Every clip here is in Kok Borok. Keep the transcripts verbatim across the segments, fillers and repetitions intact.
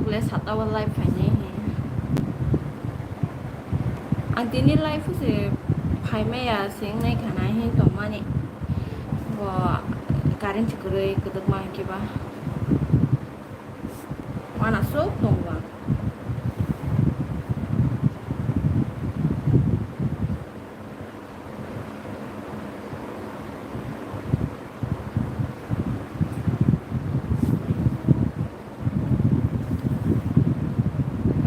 le sata o live phainai he. Ang tini live se phaimaya se wngnai khana he tongmani. Bo current se kwrwi kwdwkma hinkhe ba. Uanasuk tongo ang.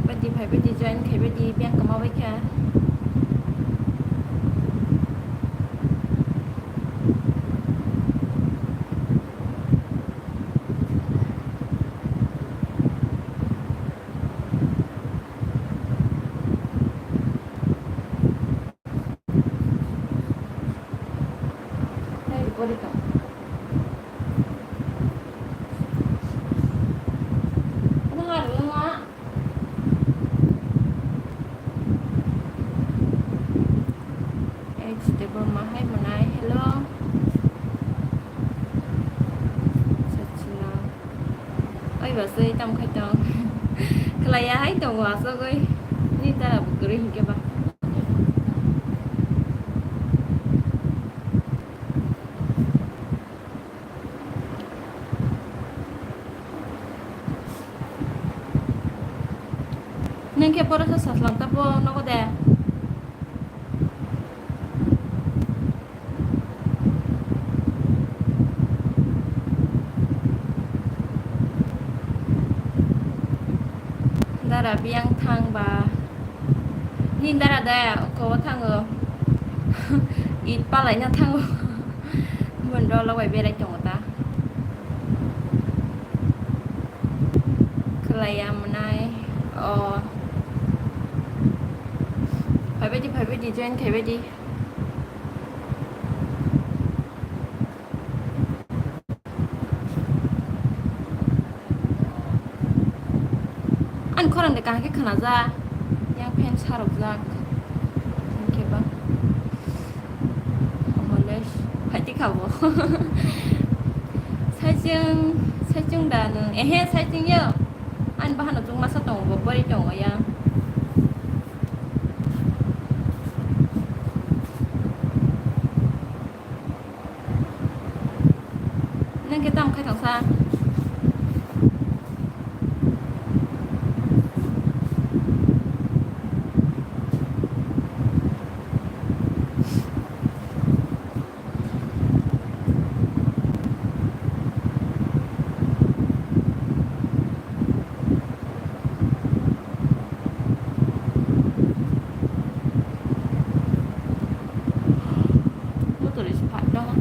Phaibaidi, phaibaidi, join khaibaidi, biyang kwma bai kha. H Debbarma hai mwnai, hello. Sachina. Oi ba soi tam khai tong. Khlai ya hai tongo asogoi. Ni ta bu kwrwi hinkhe ba. Nwng khe boroksa sachlam ta bo nogo de. Dara biyang thang ba. Ni dara de kobo thango. It palaina thango. Bondolo bai berai tongo ta. Khlai ya mwnai. O. Phaibaidi, phaibaidi, join khaibaidi. Ani khorang de kaham khe khwnajak, yang fan sarokjak. Hinkhe ba omo le phaidi kha bo. Saichung, saichung da nwng? Ehe, saichung yo. Ani bahano chukmasa tongo bo, bwrwi tongo yang. Nwng khe tamo khai tongsa? Motor is parked down.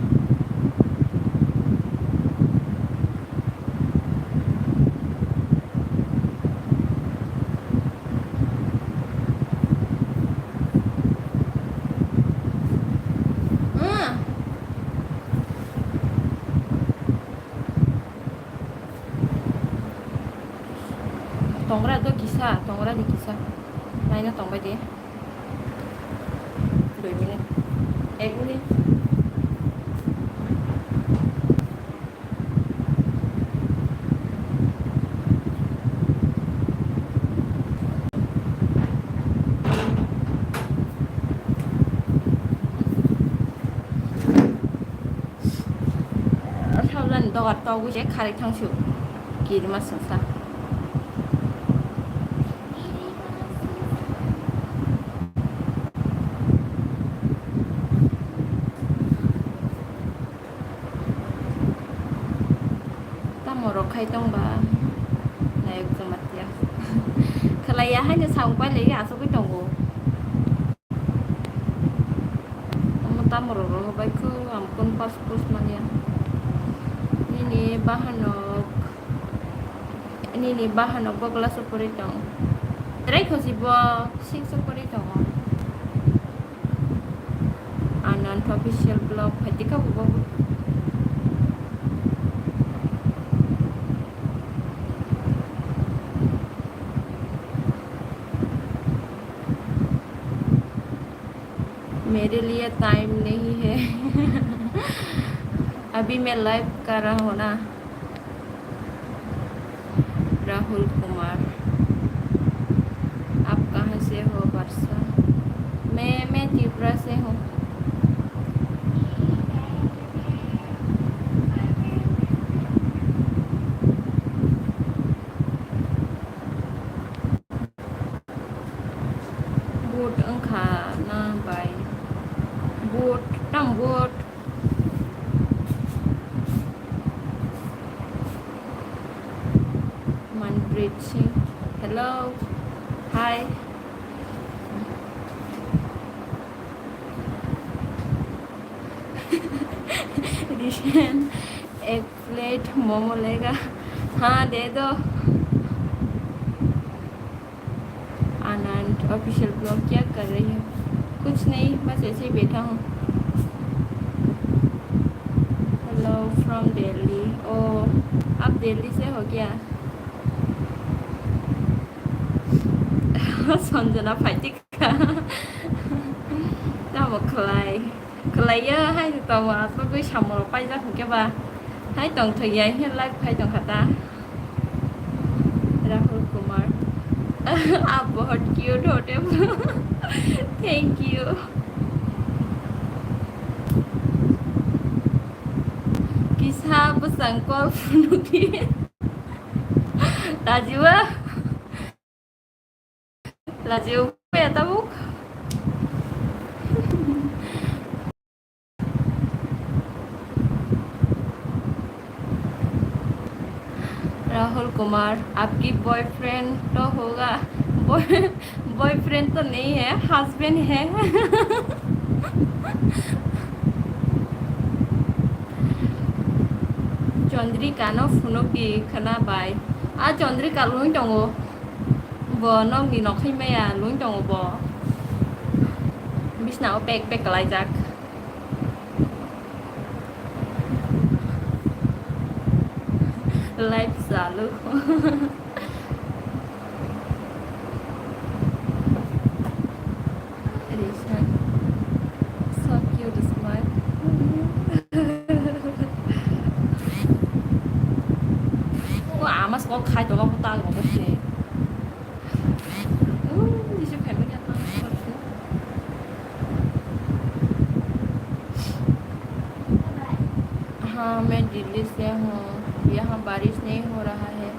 Tongra do kisa, tongra di kisa. Naina tongbai di. Dui minute. Ek minute. Sablani dogar togwi se kharwi thangsu kirima songsa. Tamo rok khai tong ba? Nayok Jamatia. Khlai ya haino samung pailai asugwi tongo. Omo tamo rok rohor bai kho, ang phone pas pos manya. Nini bahanok, nini bahanok bo class o pori tong. Trai kho si bo six o pori tongo. Anand Official Vlog phaidi kha bo. मेरे लिए टाइम नहीं है। अभी मैं लाइव कर रहा हूँ ना। Rahul Kumar. मैं, मैं त्रिपुरा से हूँ। Vote wngkha na bai? Vote, tam vote? Manpreet Singh. Hello. Hi. Rishan, एक प्लेट मोमो लेगा? हाँ, दे दो। आनंद ऑफिशियल ब्लॉग, क्या कर रही हो? कुछ नहीं, बस ऐसे ही बैठा हूँ। Hello from Delhi. ओ, आप दिल्ली से हो क्या? Sanjana phaidi kha. Tamo khlai. Khlaiya hai tongo, aswk wi samung rok paijak hwnkhe ba. Hai tongthok ya, hai live khai tongkha ta. Rahul Kumar. Aap bahut cute hote. Thank you. Kisa bwsang call phunukdi. Rajiba. Lajiu ya tabuk. Rahul कुमार, आपकी बॉयफ्रेंड तो होगा, boy, boyfriend तो नहीं है, हस्बैंड है। Chandrika no phunukdi khwna bai. A Chandrika lung tongo. Bo nokni nokhai maya lung tongo bo. Bisna o pek pek kalaijak. Life chalu. Rishan. So cute smile. O ama call khai tolo ta go se. Uuu, Jisoo family at last. हाँ, मैं दिल्ली से हूँ। यहाँ बारिश नहीं हो रहा है।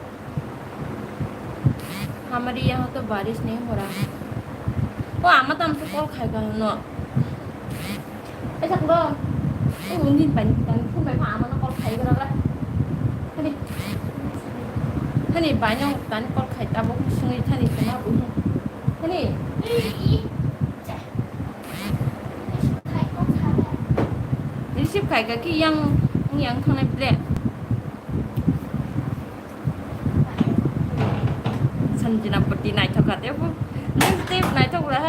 हमारे यहाँ तो बारिश नहीं हो रहा है। ओ, आमा तो हमसे कॉल खाएगा ना। Ai sakno. Ai undi bai tani phone bai ma amano call khai gra gra. Hani. Hani bai no tani call khai ta bo sungwi thani sima bu. Hani. Receive khai ka ki yang yang thangnai ble. Sanjina pati naithok kha tebo. Lipstick naithok ra.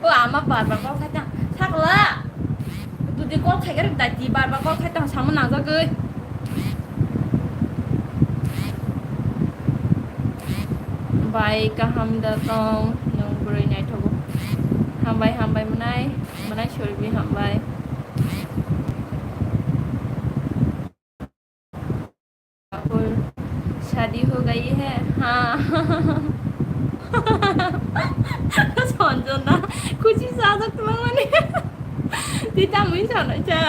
O ama bar bar call khaitang. Sakla. Dudi call khaikhe dati bar bar call khaitang samung nangjagwi. Bai kaham da tong nung bwrwi naithogo. Hambai hambai mwnai mwnai sorbi hambai. शादी हो गई है? हाँ। Sanjana, khusi sajak twmani. Tita mui sana cha.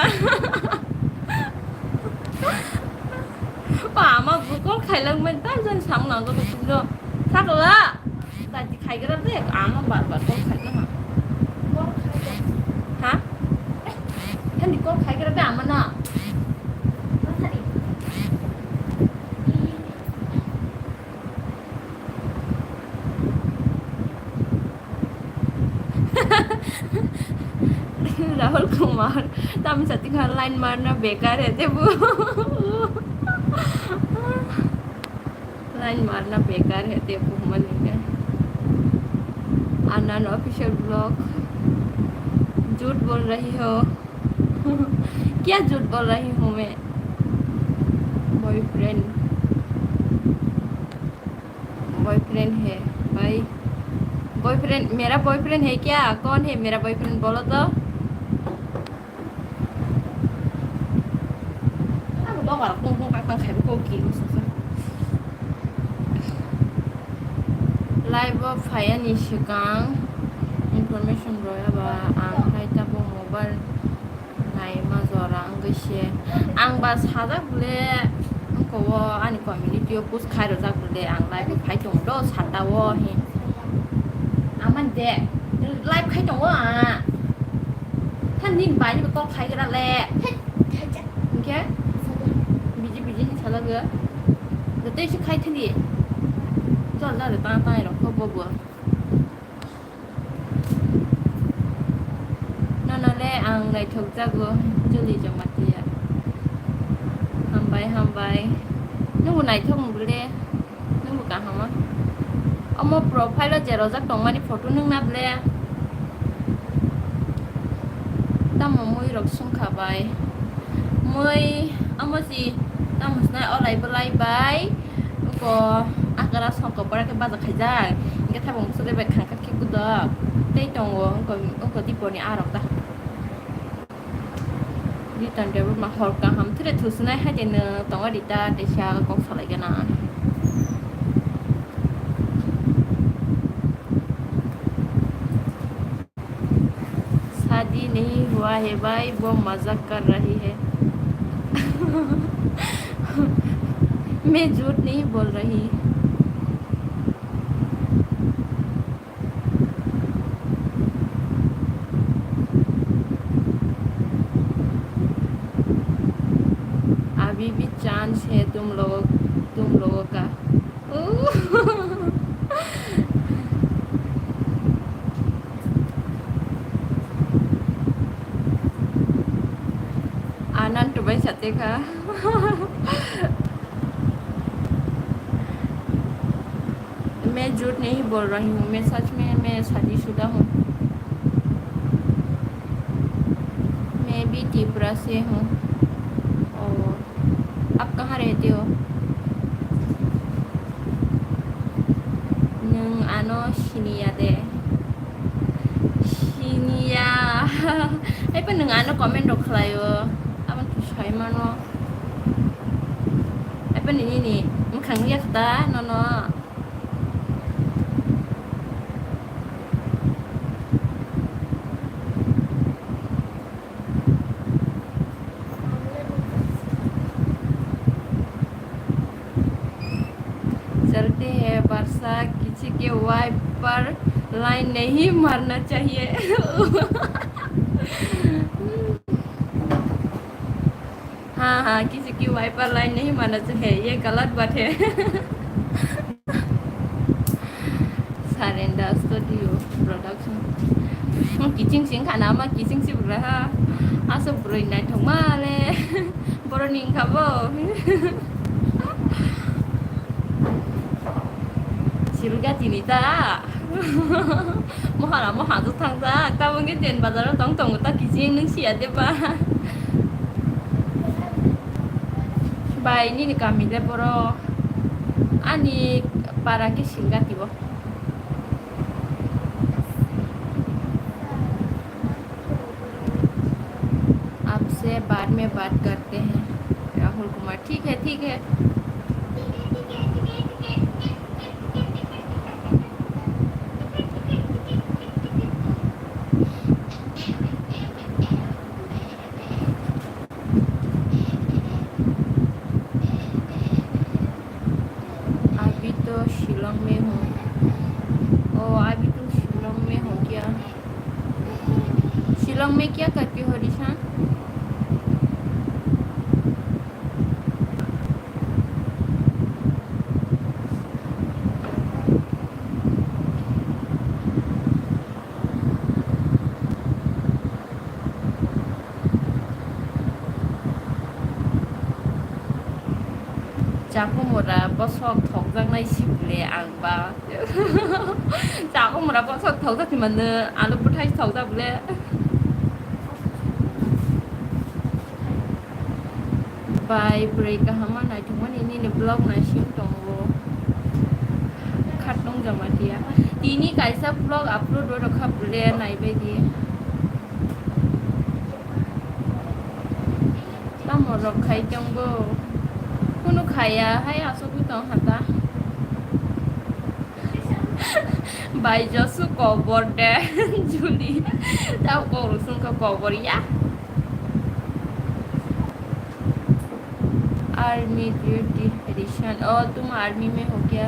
Pa ama bukol khailang men ta jan sang nang ko tu do. Sakla. Tadi khai gra de, ama bar bar call khai na. Ha? Hani call khai gra de ama na. Rahul Kumar, tam sati kha line marna bekar hai te bu. Line मारना बेकार है, देखो मलिक है। आनंद official blog. झूठ बोल रही हो। क्या झूठ बोल रही हूँ मैं? बॉयफ्रेंड, बॉयफ्रेंड है भाई। Boyfriend, mera boyfriend hai kya? Kon hai mera boyfriend, bolo to? Abo dogar kung kung kang kang khaibo kok ki sasa. Live o phayani swkang information roya ba ang hai tabuk mobile naima jora wngwi se. Ang ba sajak bole wngko o ani community o post khai rwjak bole ang live o phai tongo do sata o he. Amani de live khai tongo a. Than nini bai ni call khai gra le. Hwnkhe biji biji ni sala gw. Tei se khai thani. Chol jare ta ta rok kho bo bo. Nono le ang naithok jago Juli Jamatia. Hambai hambai. Nungbo naithok wng bole. Nungbo kaham o. Omo profile o je rojak tongmani photo nung na ble. Tamo mui rok sung kha bai. Mui omo si tamo sinai o lai belai bai. Uko akara songkok pora khe baja khaijak. Hingke thabung sule bai khangkha khe kudok. Tei tongo uko, uko diponi arok da. Return table ma hor kaham thire thusinai hai de no tongo rita teisa kok salai gana. शादी नहीं हुआ है भाई, वो मजाक कर रही है। मैं झूठ नहीं बोल रही। अभी भी चांस है तुम लोगों, तुम लोगों का। Anand bai sate kha. मैं झूठ नहीं बोल रही हूँ, मैं सच में, मैं शादीशुदा हूँ। मैं भी त्रिपुरा से हूँ। और आप कहाँ रहते हो? Nwng ano siniya de. Siniya. Hai pa nwng ano comment rok khlai o. Abo to sai mano. Hai pa nini ni mwkhang ya kha ta nono. चलते हैं बरसा, किसी के वाइपर लाइन नहीं मारना चाहिए। हाँ, हाँ, किसी की वाइपर लाइन नहीं मारना चाहिए, ये गलत बात है। Surrender Studio Production. Ang kiching sing khana ma kiching si bra ha. Asa broi naithok ma le. Boroni wngkha bo. Silga tini ta. Mohara moha jwk thangjak. Tabuk khe den bazaro tong tongo ta kiching nwng siya de ba. Bai nini kami le borok. Ani para khe Silga tibo. आपसे बाद में बात करते हैं, राहुल कुमार। ठीक है, ठीक है। अभी तो शिलोंग में हूँ। ओ, अभी तो शिलोंग में हो क्या? शिलोंग में क्या करती हो, Rishan? Chakumura bosok thokjaknai sibole ang ba. Chakumura bosok thokjak hinmano, alu bwthai thokjak bole. Bai, bwrwi kaham ma naithokmani nini vlog naising tongo. Khatung Jamatia. Tini kaisa vlog upload rw rwkha bwle naibaidi. Tamo rok khai tongbo. Kunu khaya hai asogwi tong hata. Bai Josu kobor de. Juli. Tao kok rw sungkha kobor ya. Army duty edition. Oh, तुम army में हो क्या?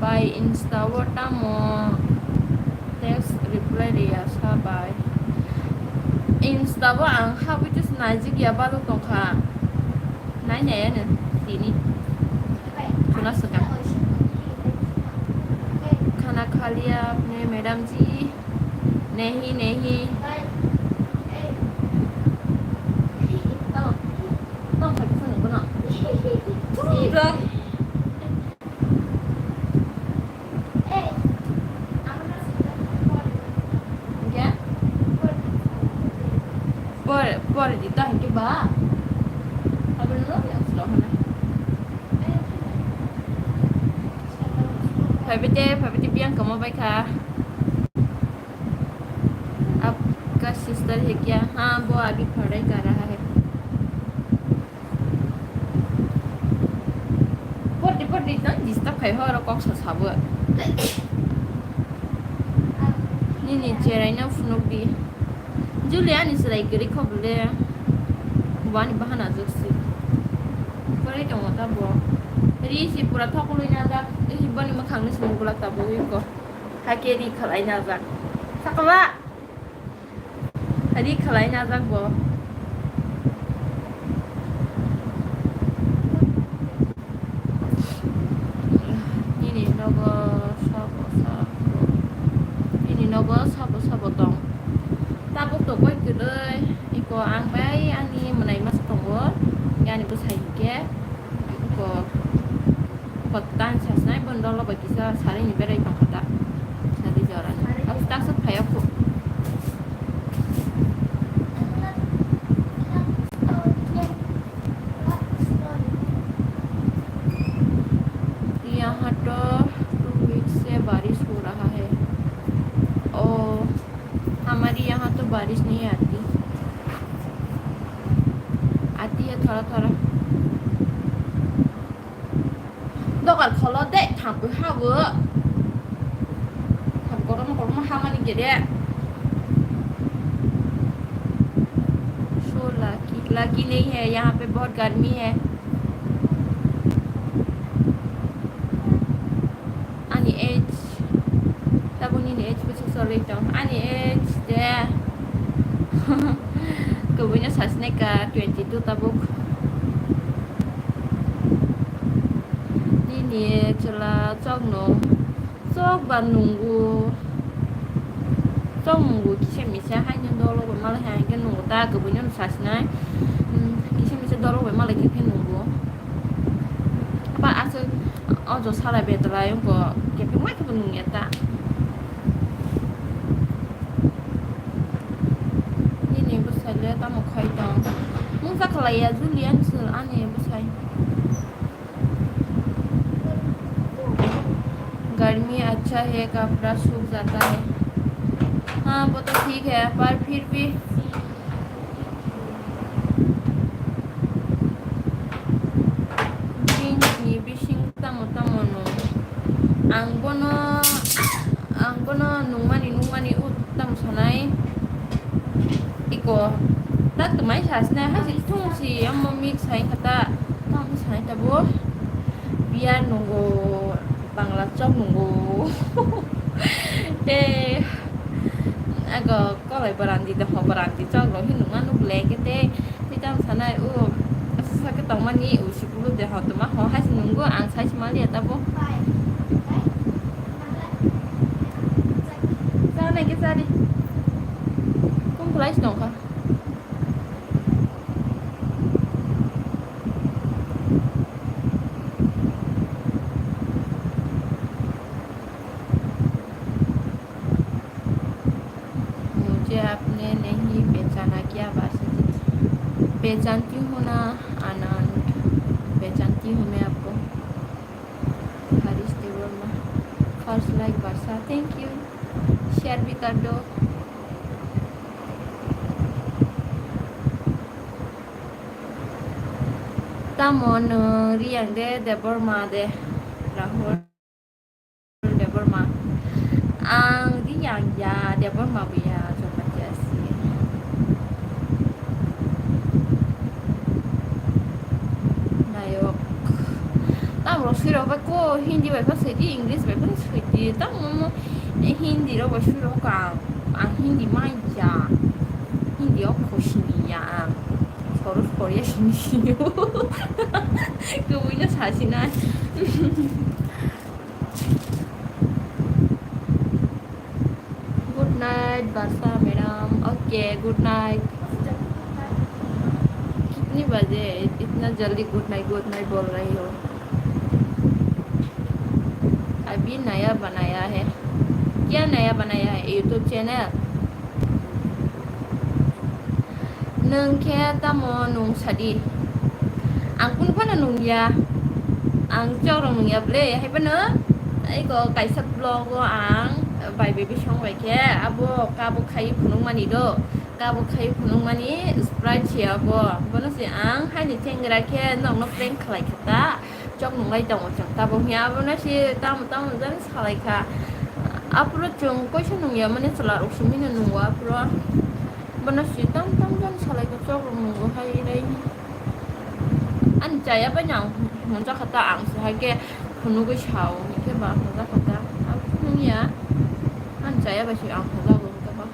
Bai Insta o tamo text reply riyasa bai. Insta o ang habwi just naijik ya balok tongkha. Nai nai ano tini. Khuna swkang. खाना खा लिया आपने मैडम जी? नहीं, नहीं। Pore, pore di ta hingke ba. Abang lo yang sudah mana? Phaibete, phaibete biang kamo bai kha. आपका सिस्टर है क्या? हाँ, वो अभी पढ़ाई कर रहा है। Pore, pore, disturb khai horo kok sa sabo. Nini cherai no phunuk di. Juli ani chwrai kwrwi kho bwle. Wani bahana jwk si. Kwrwi tongo ta bo. Ri si pura thoklwi na jak. Boni mwkhang ni simi bulak ta bo wi ko. Hake ri khalai na jak. Sakaba. Ri khalai na jak bo. Nini nogo sabo sabo. Nini nogo sabo sabo tong. Tabuk to koi kwrwi. Iko ang bai ani mwnai masa tongo. Yani bwsai hinkhe. Iko. Iko tan sasnai bondo lobai kisa sari ni berai tongkha ta. Sari jora ni. Abs tak sat phaya khu. यहाँ तो two week से बारिश हो रहा है। ओ, हमारे यहाँ तो बारिश नहीं आती, आती है थोड़ा थोड़ा। Dogar kholo de, thampui hawo. Thap kotorma kotorma hamani gede. So lucky, lucky नहीं है, यहाँ पे बहुत गर्मी है। Ani age, tabuk nini age bwswk choli tong? Ani age de. Kubui no sasnai ka, twenty two tabuk. Nini chwla chokno chok ba nungo. Chok nungo kisa misa haino dolo bai malai hai hwnkhe nungo ta kubui no sasnai. Hmm, kisa misa dolo bai malai khe nungo. Ba aswk o jo sara betla wngkha kepeng mai khe bo nungya ta. Nini bwsai le tamo khai tong? Mungsa khlai ya Julian se ani bwsai. गर्मी अच्छा है, कपड़ा सूख जाता है। हाँ, वो तो ठीक है, पर फिर भी Jeans ni bising tamo tamo no. Ang bono, ang bono nungmani, nungmani o tamo sanai. Iko, ta twmai sasnai, hai se thung si, amo mix hai kha ta, tamo sanai ta bo. Biya nungo, Bangla chok nungo. Te, ago kolai barandi de ho barandi chok rok hin nungma nuk le ke te. Tei tamo sanai o, asa sa khe tongmani o sukulu de ho tongma ho hai se nungo ang sai se maliya tabo. Chanai khe chadi. Kum kwlai se tongkha. मुझे आपने नहीं पहचाना क्या बासी जी? पहचानती हूँ ना आनंद, पहचानती हूँ मैं आपको। हरी First like Barsa, thank you. Share bikar do. Tamo nwng Riyang de, Debbarma de, Rahul Debbarma. Ang Riyang ya, Debbarma bo ya, Jamatia si. Nayok. Tamo rok sui rok bai ko Hindi bai pha sui di, English bai pha sui di. Tamo mo, eh, Hindi rok bai sui rok ang, ang Hindi mai ya. Hindi o kho sini ya ang. Soro sori ya sini sini. Kubui no sa sinai. Good night, Barsa madam. Okay, good night. कितनी बजे इतना जल्दी good night, good night बोल रही हो? अभी नया बनाया है। क्या नया बनाया है YouTube channel? Nwng khe tamo nwng sadi? Ang kunu phano nungya. Ang chok rok nungya ble, hai phano eko kaisa vlog o ang bai bai bisong bai khe abo kabo khai phunuk mani do. Kabo khai phunuk mani Sprite se abo. Bono se ang haini thengra khe nokno prank khlai kha ta. Chok nunglai tongo chwng tabuk hiya abono se tamo tamo jani salai kha. Aphuru chwng koisa nungya mani chwla rok simi no nungo aphuru. Bono se tam tam jani salai kha chok rok nungo hai rai. Ani chaya bai no ang hwnjak kha ta ang se hai khe phunugwi sao hwnkhe ba hwnjak kha ta. Aphuru nungya ani chaya bai se ang hwnjago hwnkhe ba.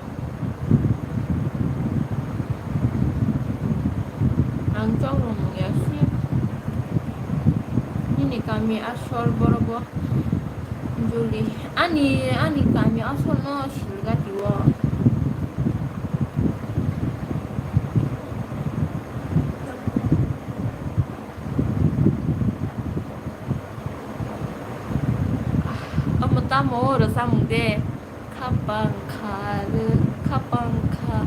Ang chok rok nung ya si. Nini kami asol borok bo Juli. Ani, ani kami asol no Silgati o. Omo tamo oro samung de. Khapang kha rw, khapang kha.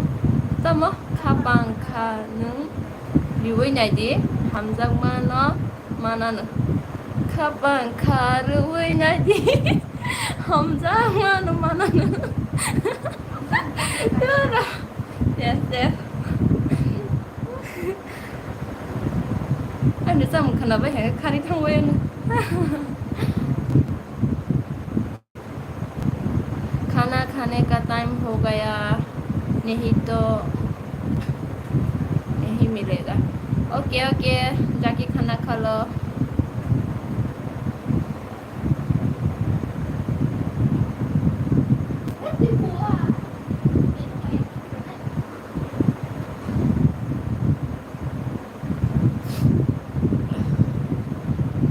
Tamo khapang kha nwng riui nai di, hamjakmano manano. Khapang kha rwui nai di, hamjakmano manano. Yes, yes. Ani samung khwnabai hai khani thangbai ano. खाना खाने का टाइम हो गया, नहीं तो नहीं मिलेगा। Okay, okay, जाके खाना खा लो।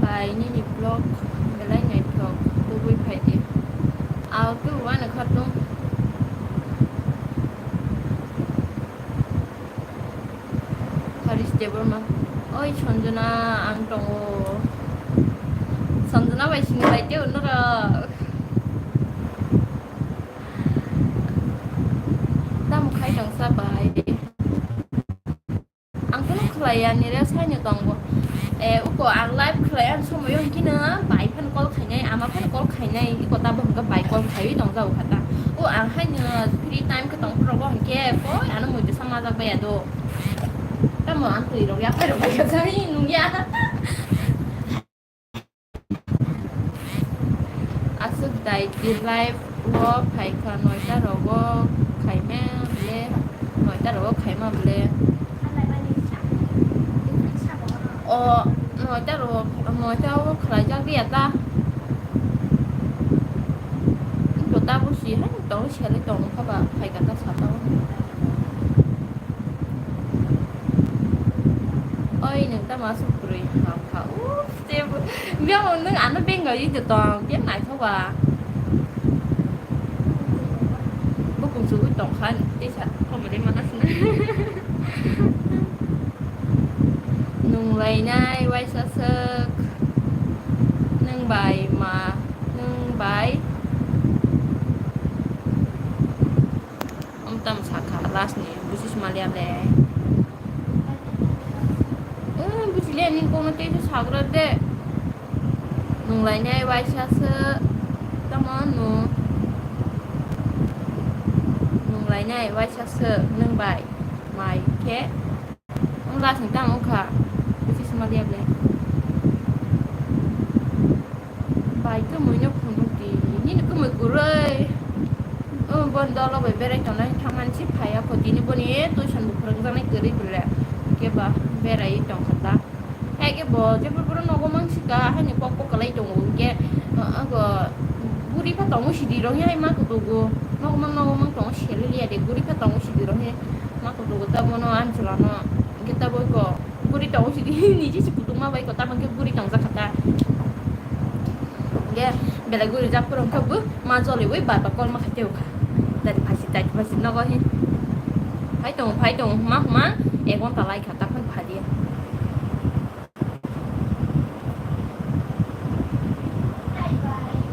Bai nini vlog, belai nai vlog, tubui phai di. Aw, tu wano khatung. Harish Debbarma. Oi, Sanjana, ang tongo. Sanjana bai sini bai teo norok. Tamo khai tongsa bai. Ang kunu khlaiya nire saino tongo. E, uko ang live khlai ang somoyo hwnkhe no bai phano call khainai, ama phano call khainai, iko tabok hwnkhe bai call khaiwi tongjago kha ta. O ang haino free time khe tongphuru rogo hwnkhe koi ano muitu sa majak baiya do. Tamo ang twi rok yaphai rok bai kha jani nungya. Aswk dai di live o phaikha noita rogo khaima bole, noita rogo khaima bole. O noita rogo, noita o khlaijak ya ta. Bo ta bo si hai tong selai tong kha ba phaikha ta saka o. Oi nwng ta ma suk kwrwi ham kha. Uff, tebo. Biyang nwng ano benga ui de tong, biyang naithok ba. Bukung sugui tong kha, tei sa komode mana sina. Nwng lainai waisa swk. Nwng bai ma, nwng bai. Om tam sakha last ni busis malia le. Eh, busi le ni kono tei sagra de. Nwng lainai waisa swk. Tamo Nwng, nwng lainai waisa swk nwng bai mai khe wng lasing tang wngkha. Bisi sima liya ble. Bai kwmwi no phunuk di, nini kwmwi kwrwi. O bon dolo bai berai tongnai thangmani se phaiya kho, tini boni tuition bo phwrwngjaknai kwrwi bwle. Hwnkhe ba berai tongkha ta. Hai khe bo jephru phuru nogo mansika, haini kok kok kwlai tongo, hwnkhe, uh, uh, guri pha tongo sidi rok hai ma kutugo, nogo mang nogo mang tongo seli liya de, guri pha tongo sidi rok hai ma kutugo, ta bono ani chwla no, hwnkhe ta boi ko guri tongo sidi, niji se kutung ma bai ko, ta bangkhe guri tongjak kha ta. Hwnkhe belai guri jak phuru hwnkhe bo ma joliui bar bar call ma khai teo kha, tadi phasi, tadi phasi nogo he, phai tongo, phai tongo, huma huma, ek ghonta lai kha, ta phano phai diya.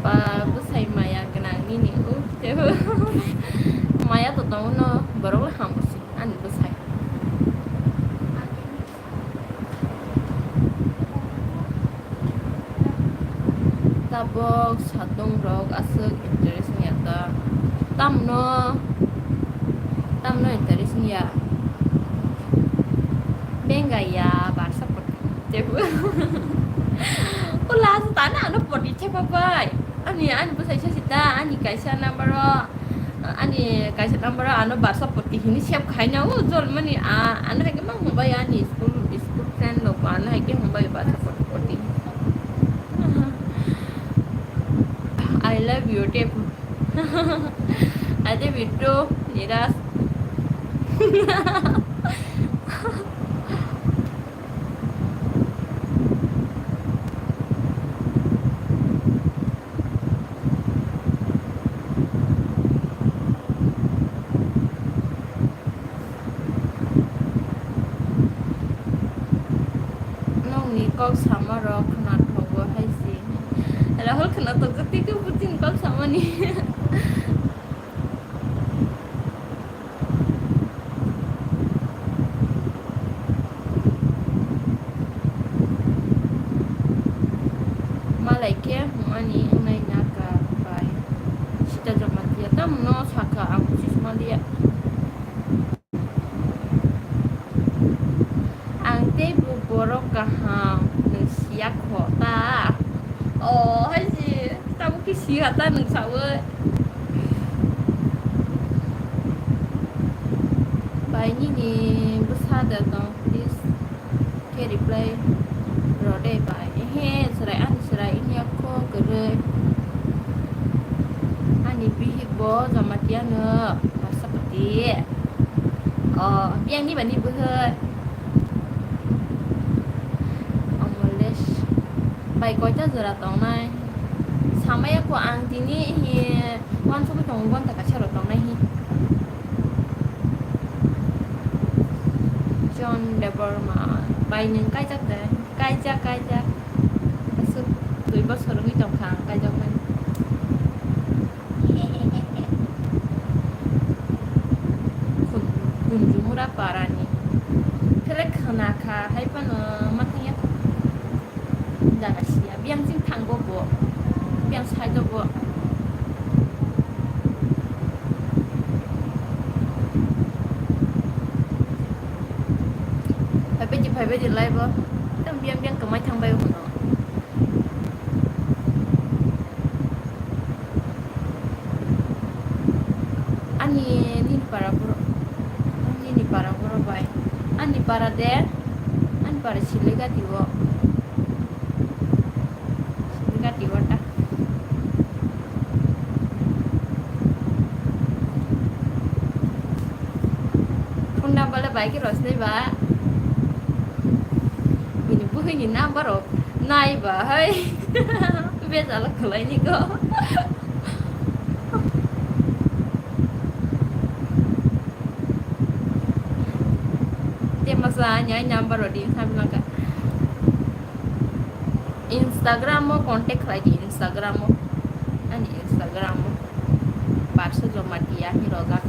Ba bwsai maya gwnang nini, uff, tebo maya to tongo no, borok le hamo se ani bwsai. Tabok satung rok aswk interest wngya ta, tamno, tamno interest wngya, bengaya barsa. Jebu. O last tani ano poti chepa bai. Ani, ani bwsai sa sita, ani kaisa number o, ani kaisa number o ano barsa poti hini save khaina o jol mani a, ano hai khe ma hwnbai ani school, school friend rok bo ano hai khe hwnbai barsa poti, poti. I love you, Jebu. Ade bittu, Niras. Nokni kok sama rok khwnathokgo hai se. Rahul khwnathokgo tei khe buchini kok samani. Malai khe hwnmani wngnai naka bai sita Jamatia. Tamno sakha ang buchi sima liya. Ang tei bo borok kaham nwng siya kho ta? O hai se, tabuk khe siya ta nwng saui. Bai nini bwsa da tong, please khe reply rw de bai. Ehe, chwrai ani chwrai wngya kho kwrwi. Ani bihik bo Jamatia no Marsapati. O, biyang ni bani bwhwi. Amalesh. Bai koita jora tongnai? Samaya ko ang tini hi uansugwi tongo, gonta kaisa rok tongnai hi. John Debbarma. Bai nwng kaijak de? Kaijak, kaijak. Aswk dui bosor wngwi tongkha ang kaijakmani. Kun-, Kunjumura parani. Khe khwna kha, hai phano ma thangya kho. Jaga siya. Biyang ching thango bo. Biyang side o bo. Phaibaidi, phaibaidi lai bo. Tang biyang biyang kwmai thangbai hwno. Ani nini para boro, ani nini para boro bai. Ani para de, ani para Siligati o. Siligati o ta. Phone number le bai khe rosnai ba. Bini buhini number rok nai ba hai. Bejalo khwlaini ko. Te masa ani ai number rok di samlaka. Instagram o contact khlai di, Instagram o. Ani Instagram o. Barsa Jamatia hinwi rojak.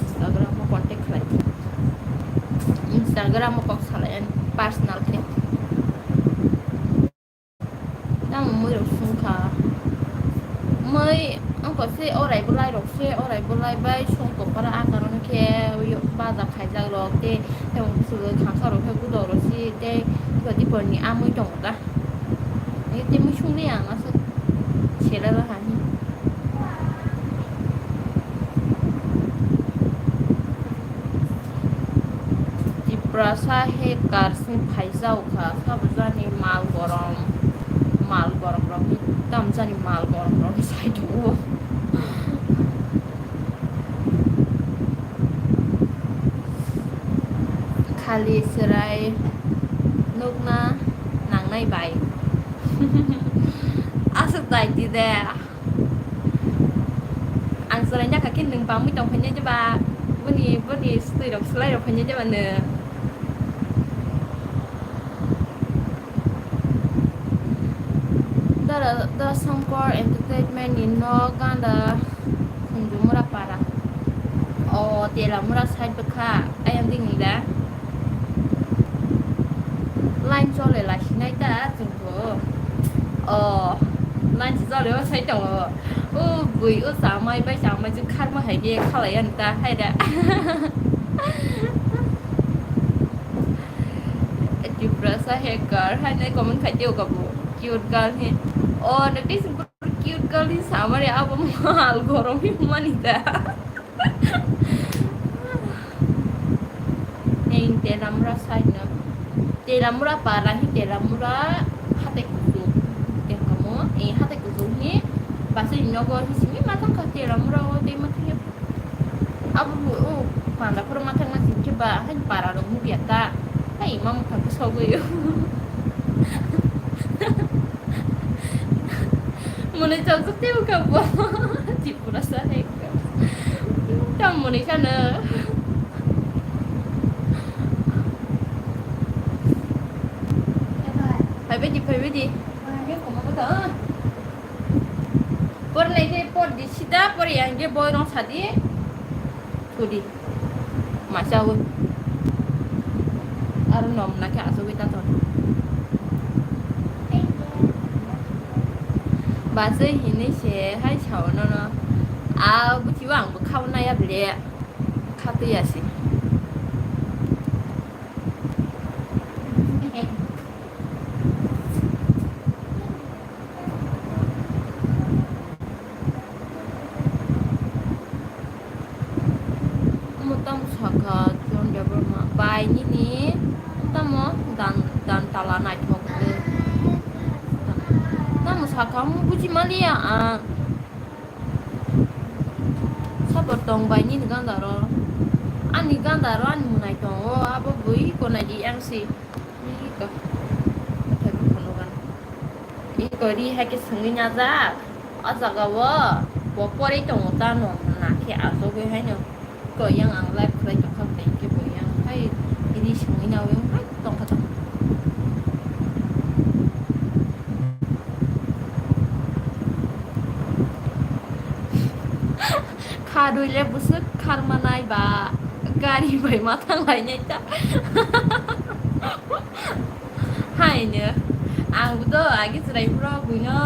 Instagram o contact khlai di. Instagram o kok salai ani personal khe. Tamo mui rok sung kha. Mai, ang ko se orai bolai rok se, orai bolai bai song ko para a karon khe, uyo baja khaijak rok, te, te mung su khangsa rok khe gudo rok si, te, ko di por ni amui tong ta. Te mui sung ni ang asa, sela la hani. Tiprasa hackers ni phaijao kha, sabo jani mal gorom, mal gorom rok ni, tam jani mal gorom rok ni side o. Khali chwrai nukna nangnai bai. Aswk tai di de. Ang chwraina kha khe nwng bangwi tong phainai jeba. Boni, boni swtwi rok swlai rok phainai jeba nwng. Dara, Dara Sankar Entertainment ni nok ganda Khumjumura para. O Telamura side bwkha. Ayang ding da. Line chole lai sinai ta chwng. O, o, mansi jolio sai tongo. O, bui o chamai bai chamai chwng kharma hai khe khalai ani ta hai da. Tiprasa hacker hai nai comment khai teo kabo. Cute girl he. O, nokti sing cute girl ni samari abo mal gorom he mani da. Ning Telamura side no. Telamura para hi Telamura hatai kuchuk. Tengkamo, eh, hatai kuchuk hi basa ni nogo hi simi matang kha Telamura o tei matang ya. Abo bo, o, panda phuru matang ma sing khe ba, hai para rok nugya ta. Hai, ma mukha bwsogwi o. Mwnwi chokjak tei wngkha bo. Tripura sa hai wngkha. Tamo mwnwi sano. Phaibai di, phaibai di. Por nai khe por di sida, por yang khe boirong sadi. Thudi. Masawi. Aro nom na khe asugwi ta ton. Basui hinui se hai sao nono. A buchibo ang bo khao nai ya bile. Khatui ya se. Omo tamo saka John Debbarma bai nini tamo dan, dan tala naithok khe. Tamo saka omo buji maliya ang. Sabor tong bai nini ganda ro. Ani ganda ro ani munai tongo abo bui konai di M C. Iko. Naithok khe phunugan. Iko ri hai khe swngwi najak. O jaga o bo porwi tongo ta no na khe asugwi haino. Ko yang ang live khlai tongkha bai khe bo yang hai ri swngwi nawi hai tongkha ta. Kharwi le bwswk kharmanai ba gari bai ma thanglainai ta. Haino ang bo to agi chwrai phuru buino,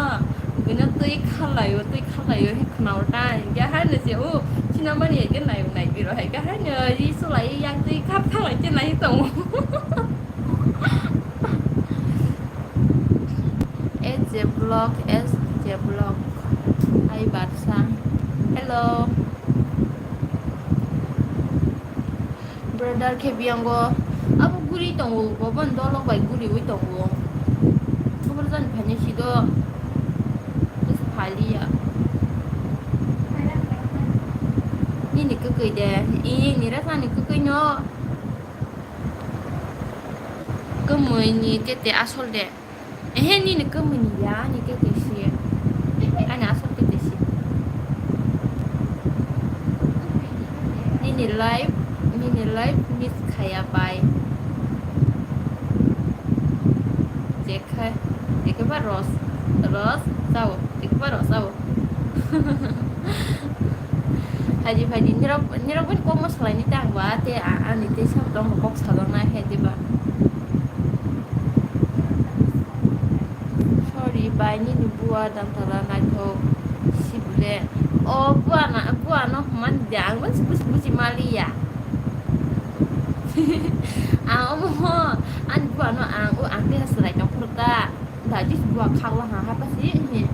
buino twi kharlaio, twi kharlaio he khwnao ta. Hinkhe haino se o sinamani hai khe nai, nai biro hai khe haino ri sulai yak twi khar thanglai khe nai tongo. S J Vlog, S J Vlog. Hai Barsa. Hello. Brother khe biyango abo guri tongo, bo boni dolok bai guriwi tongo. Khobor jani phainai sido. Just phaliya. Nini kwkwi de, iyeng ni rasa ni kwkwi no. Kwmwi ni tete asol de. Ehe, nini kwmwi ni ya, ani tete si. Ani asol tete si. Nini life, nini life miss khaya bai. Jekhai, jekhai ba ros, ros, sao, jekhai ba ros, sao. Phaidi, phaidi, nirok, nirok bai kokno salaini tang ba, te a-, ani tei sabo tongmo kok salonai hai diba. Sorry, bai nini bua dantala naithok, sip O buana, buano hwnmani de, ang buji, buji, buji maliya. Ang omo, ani buano ang, o ang khe swrai tong phuru ta. Da jis bua khakla ha, ha pasi, he.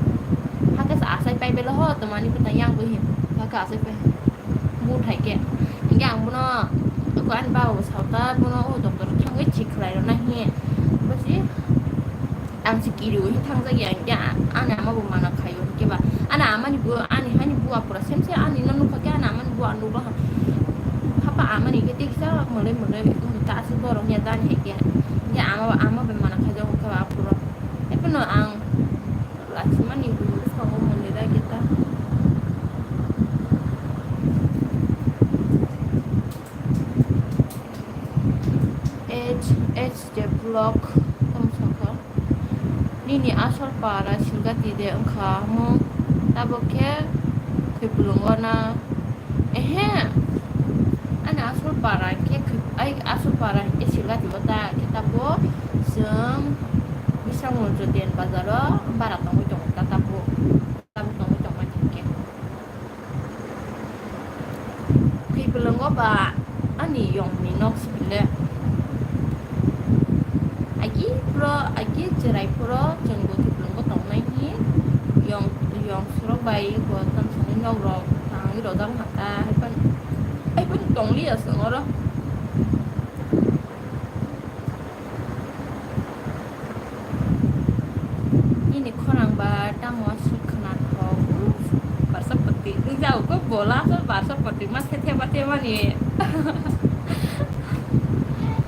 Ha khe sa asai pai belo ho, to mani bwtang yang bo he. Ha khe asai pai. Bu thai khe. Hingke ang bono, ko ani baba bo sao ta, bono o doctor thangwi thik khlai rwna he. Pasi, ang se kiri o he thang jak ya, hingke ani ama bo mana khai o, hingke ba. Ani ama ni bo, ani hani bua pura sem se ani no nukha khe ani ama ni bua nukha. Hapa ama ni khe teksa mwlai mwlai ta aswk borok ya jani hai khe. Hingke ama, ama bai mana khai jak khe ba pura. Ephano ang lachimani bwskango mwnwi bai khe ta. H H J vlog tamo sakha. Nini asol para Silgati de wngkha mo, tabok khe Khwipulwngo na? Ehe, ani asol para khe Khwip-, ai asol para hinkhe Silgati o ta khe tabok chwng Bisramganj Jain bazar o bara tongwi tongo ta tabok, tabok tongwi tongmani hinkhe. Khwipulwngo ba ani yongni nok sibile. Agi phuro, agi chwrai phuro chwng bo Khwipulwngo tongnai hi yong, yong surok bai bo tongthokni nok rok tangwi rojak haka, haiphano, haiphano tongliya chwng oro. Nini khorang ba tamo aswk khwnathok, uff, barsa pati wngjago khe bola aswk barsa pati ma se theba thebani.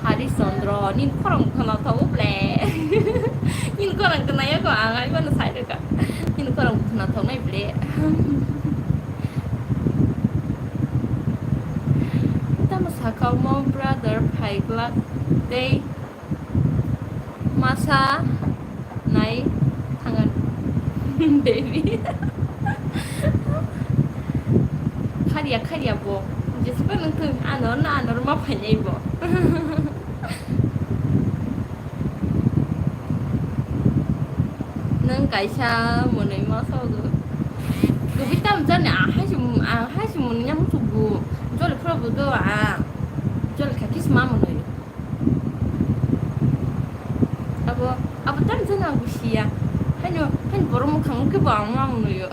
Hari Chandra, nini khorang khwnathok ble. Nini khorang khwnaya kho ang ai mano sai rwkha. Nini khorang khwnathok nai ble. Tamo sakha mo brother phai glak tei. Masa nai thangan baby. Kharia, kharia bo. Jesiba nung thung, ano na ano ma phainai bo. Nung kaisa mwnwi ma sogo. Gubui tam jani, a hai se, a hai se mwnwi ya muchuk bu. Jol phro bu do a. Jol kha kis ma mwnwi. Abo, abo tamo jani ang busiya. Haino, haino borok mwkhang khe bo ang mang nuyo.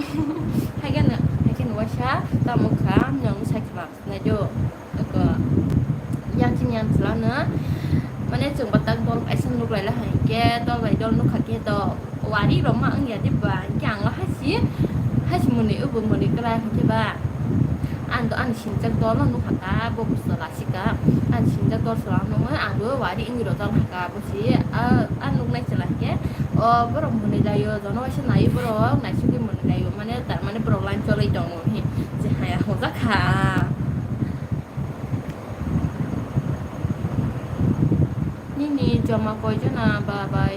Haikhe no, haikhe no waisa tamo kha, ang sakhe ba nai do. Eko, yang chini yang chwla no, mane chwng batak dol kaisa nuk lai la hai khe, dol bai dol nuk kha khe do. Wari rok ma wngya de ba, hingke ang o hasi, hasi mwnwi, obo mwnwi kwlai hingke ba. Ang do ani sinjak dol no nukha ka, bo busto lasika. Ani sinjak dol sala nungwi, ang bo wari wngwi rojak kha ka, bo si, a, a nuknai chwla hingke, o borok mwnwi laio, jono waisa naiwi borok, naisingwi mwnwi laio, mane, tar mane borok line choloi tongo, hi, je haya hojak kha. Nini joma koijona ba bai?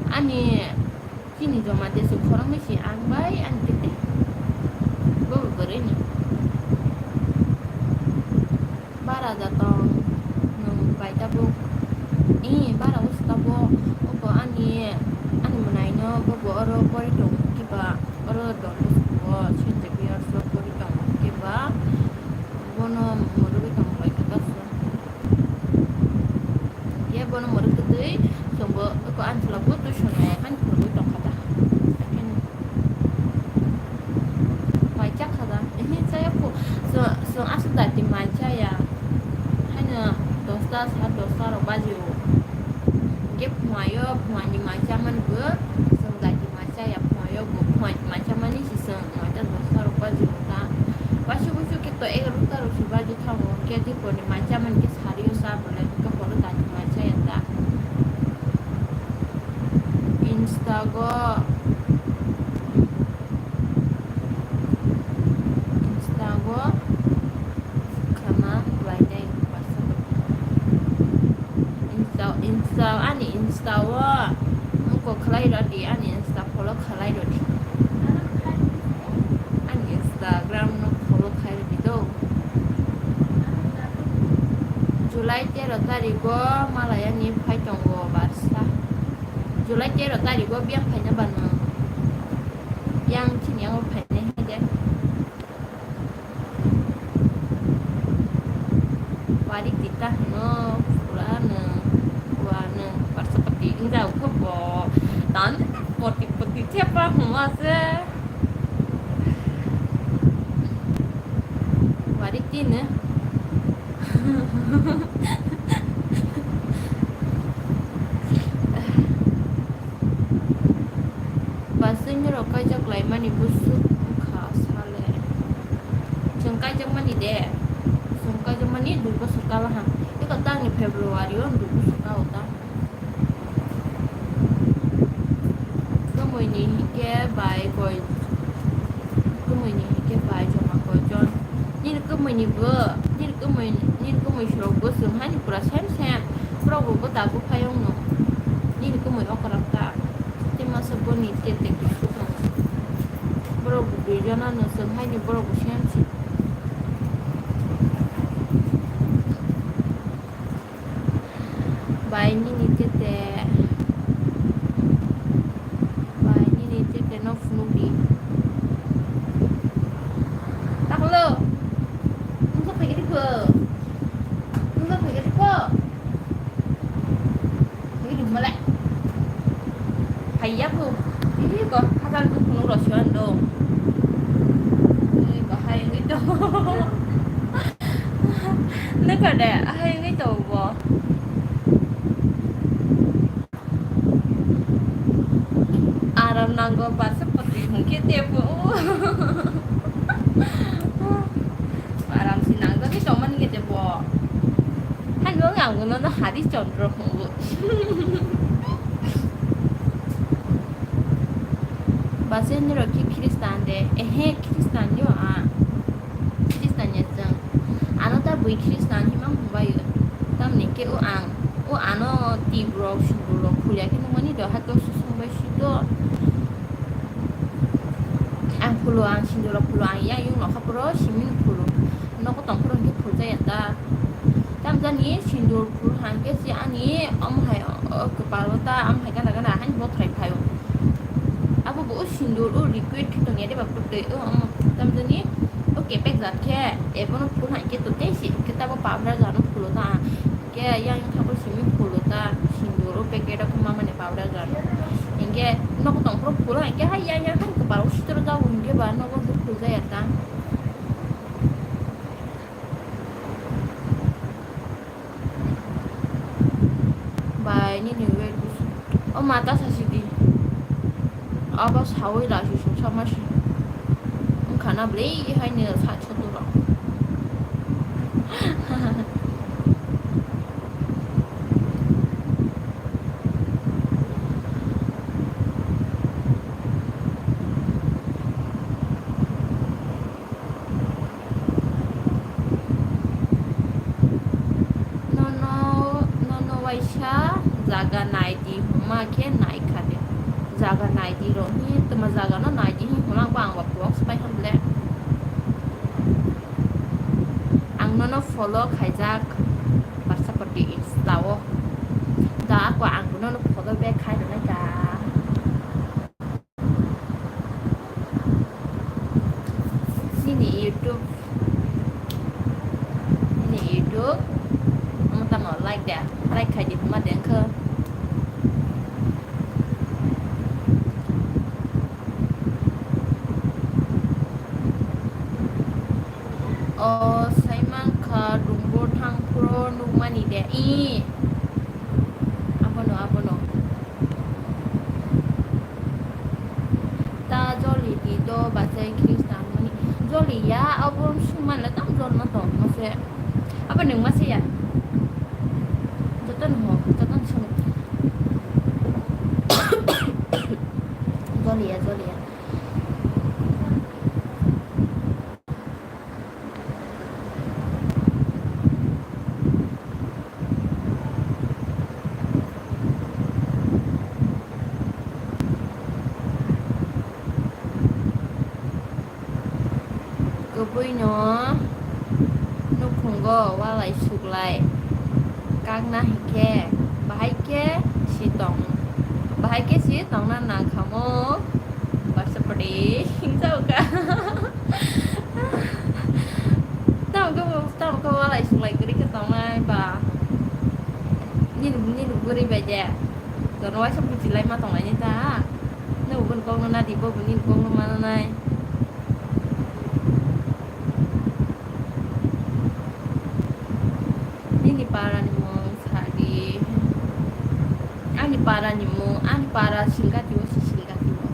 Ani chini joma tesu khoroknwi si ang bai ani tete. Bo bo bwrwini. Bara da tong nwng bai tabuk. I bara usi tabuk. Oko ani, ani mwnaino bo bo oro pori tong kiba oro don bwskango Saint Xavier's o pori tong kiba. Bono mwrwgwi tongmani khe kaisa. Ye bono mwrwk kwtwi chwngbo eko ani chwla bo tuition nai haino phwrwngwi tongkha da. Mai chakha da. Ehe, chaya kho. Chwng, chwng aswk dati mai chaya. Haino dosta, sat dosta rok baji o. Hingke phuaio, phuani mai chamani bo chwng dati mai chaya phuaio, bo phuani mai chamani si chwng noita dosta rok baji o ta. Waisa waisa khe to egarota rok si baji thango, hingke dipor ni mai chamani khe sari o cha bolai, hingke horo dati mai chaya ta. Insta go, Insta go khama lainai. Insta, Insta, ani Insta o muko khlai rw di, ani Insta follow khlai rw di. Ani Instagram no follow khai rw di do. July tero tarigo malaya ni phai tongo barsa. July tero tarigo biyang phaina bano. Yang chini yango phainai hai de. Siapa huma se? Wari tine. Basui norok kaijak laimani bwswk wngkha sale. Chwng kaijakmani de. Chwng kaijakmani dui bosor kala ha. Eko tangni February o dui bosor kao ta. Kwmwini hike bai koi, kwmwini hike bai joma koi jon. Nini kwmwini bo, nini kwmwi, nini kwmwi surok bo chwng haini pura same same. Borok bo bo tabuk phai wngno. Nini kwmwi okrak ta. Tei masa boni tete kusu tongo. Borok bo dui jona no chwng haini borok bo same se. Bai nini tete. Bai nini tete no phunukdi. Taklo. Nungkha phaikhe rikho. Nungkha phaikhe rikho. Ini male. Phaiya bu. Ini ko hajar tu phunuk rosyo ando. Ini ko hai ini to. Neka de, ahai ngai to bo. Aram nango basa pati hungke tebo. Aram si nango ni toman nge tebo. Hano ang no Hari Chandra hungo. Basa ni rokhi Khristan de, ehe Khristan yo a. Khristan ya chwng. Ano ta bui Khristan hima hwnbaio. Tamni khe o ang, o ano tip rok, sundul rok phulya khe nukmani do, hakhe o susung bai sui do. Ang phulo, ang sundul rok phulo, ang yang yung nokha phuru simi no phulo. Nogo tong phuru hwnkhe phulja ya ta. Tamjani sundul phul hangkhe se ani omo hai, o, kwpalo ta, omo hai gana gana haino bothrai phaio. Abo bo o sindur o liquid khe tongya de ba putwi o omo tamjani o kepek jat khe ebono phul hai khe to tei si khe tabo powder jano phulo ta khe yang thabo simi phulo ta sindur o packet o khe mamani powder jano hinkhe nok tong phuru phulo hai khe hai yang yang thang kwpal o sitoro jabo hinkhe ba nogo phul jaya ta. Bai nini wait. O mata sasi di. Abo sawi la si sung sama si. Wngkha na bwlwi hai ni sa chotu rok. Nono, nono waisa jaga nai di hwnma khe nai kha de. Jaga nai di rw hi, twma jaga no nai di hi hwnma ang ba ang ba vlogs pai ham le. Ang nono follow khaijak Barsa Pati Insta o. Da ako ang nono follow back khai rwnai ka. Nini YouTube, nini YouTube, omo tamo like da, like khai di hwnma de wngkha. O sai mankha, Dumbur thang phuru nukmani de. I. Abono, abono. Ta joli di do bachai Khristan mani. Joli ya, abo sung manle tam jol na tong mase. Abo nung mase ya. Joton ho, joton sung. Joli ya, joli ya. Kwbwino nukhungo walai suklai kakna hinkhe bahai khe si tong, bahai khe si tongna nangkhamo. Barsa padi hingsa uka. Tamo khe bo, tamo khe walai suklai kwrwi khe tongnai ba. Nini, nini bwrwi bai de. Jono waisa buchilai ma tongnai ni ta. Nini bo Kok no nadi, bo bini kok no mana nai. Nini para ni mung sadi. Ani para ni mung, ani para silga tiwo si silga tiwo.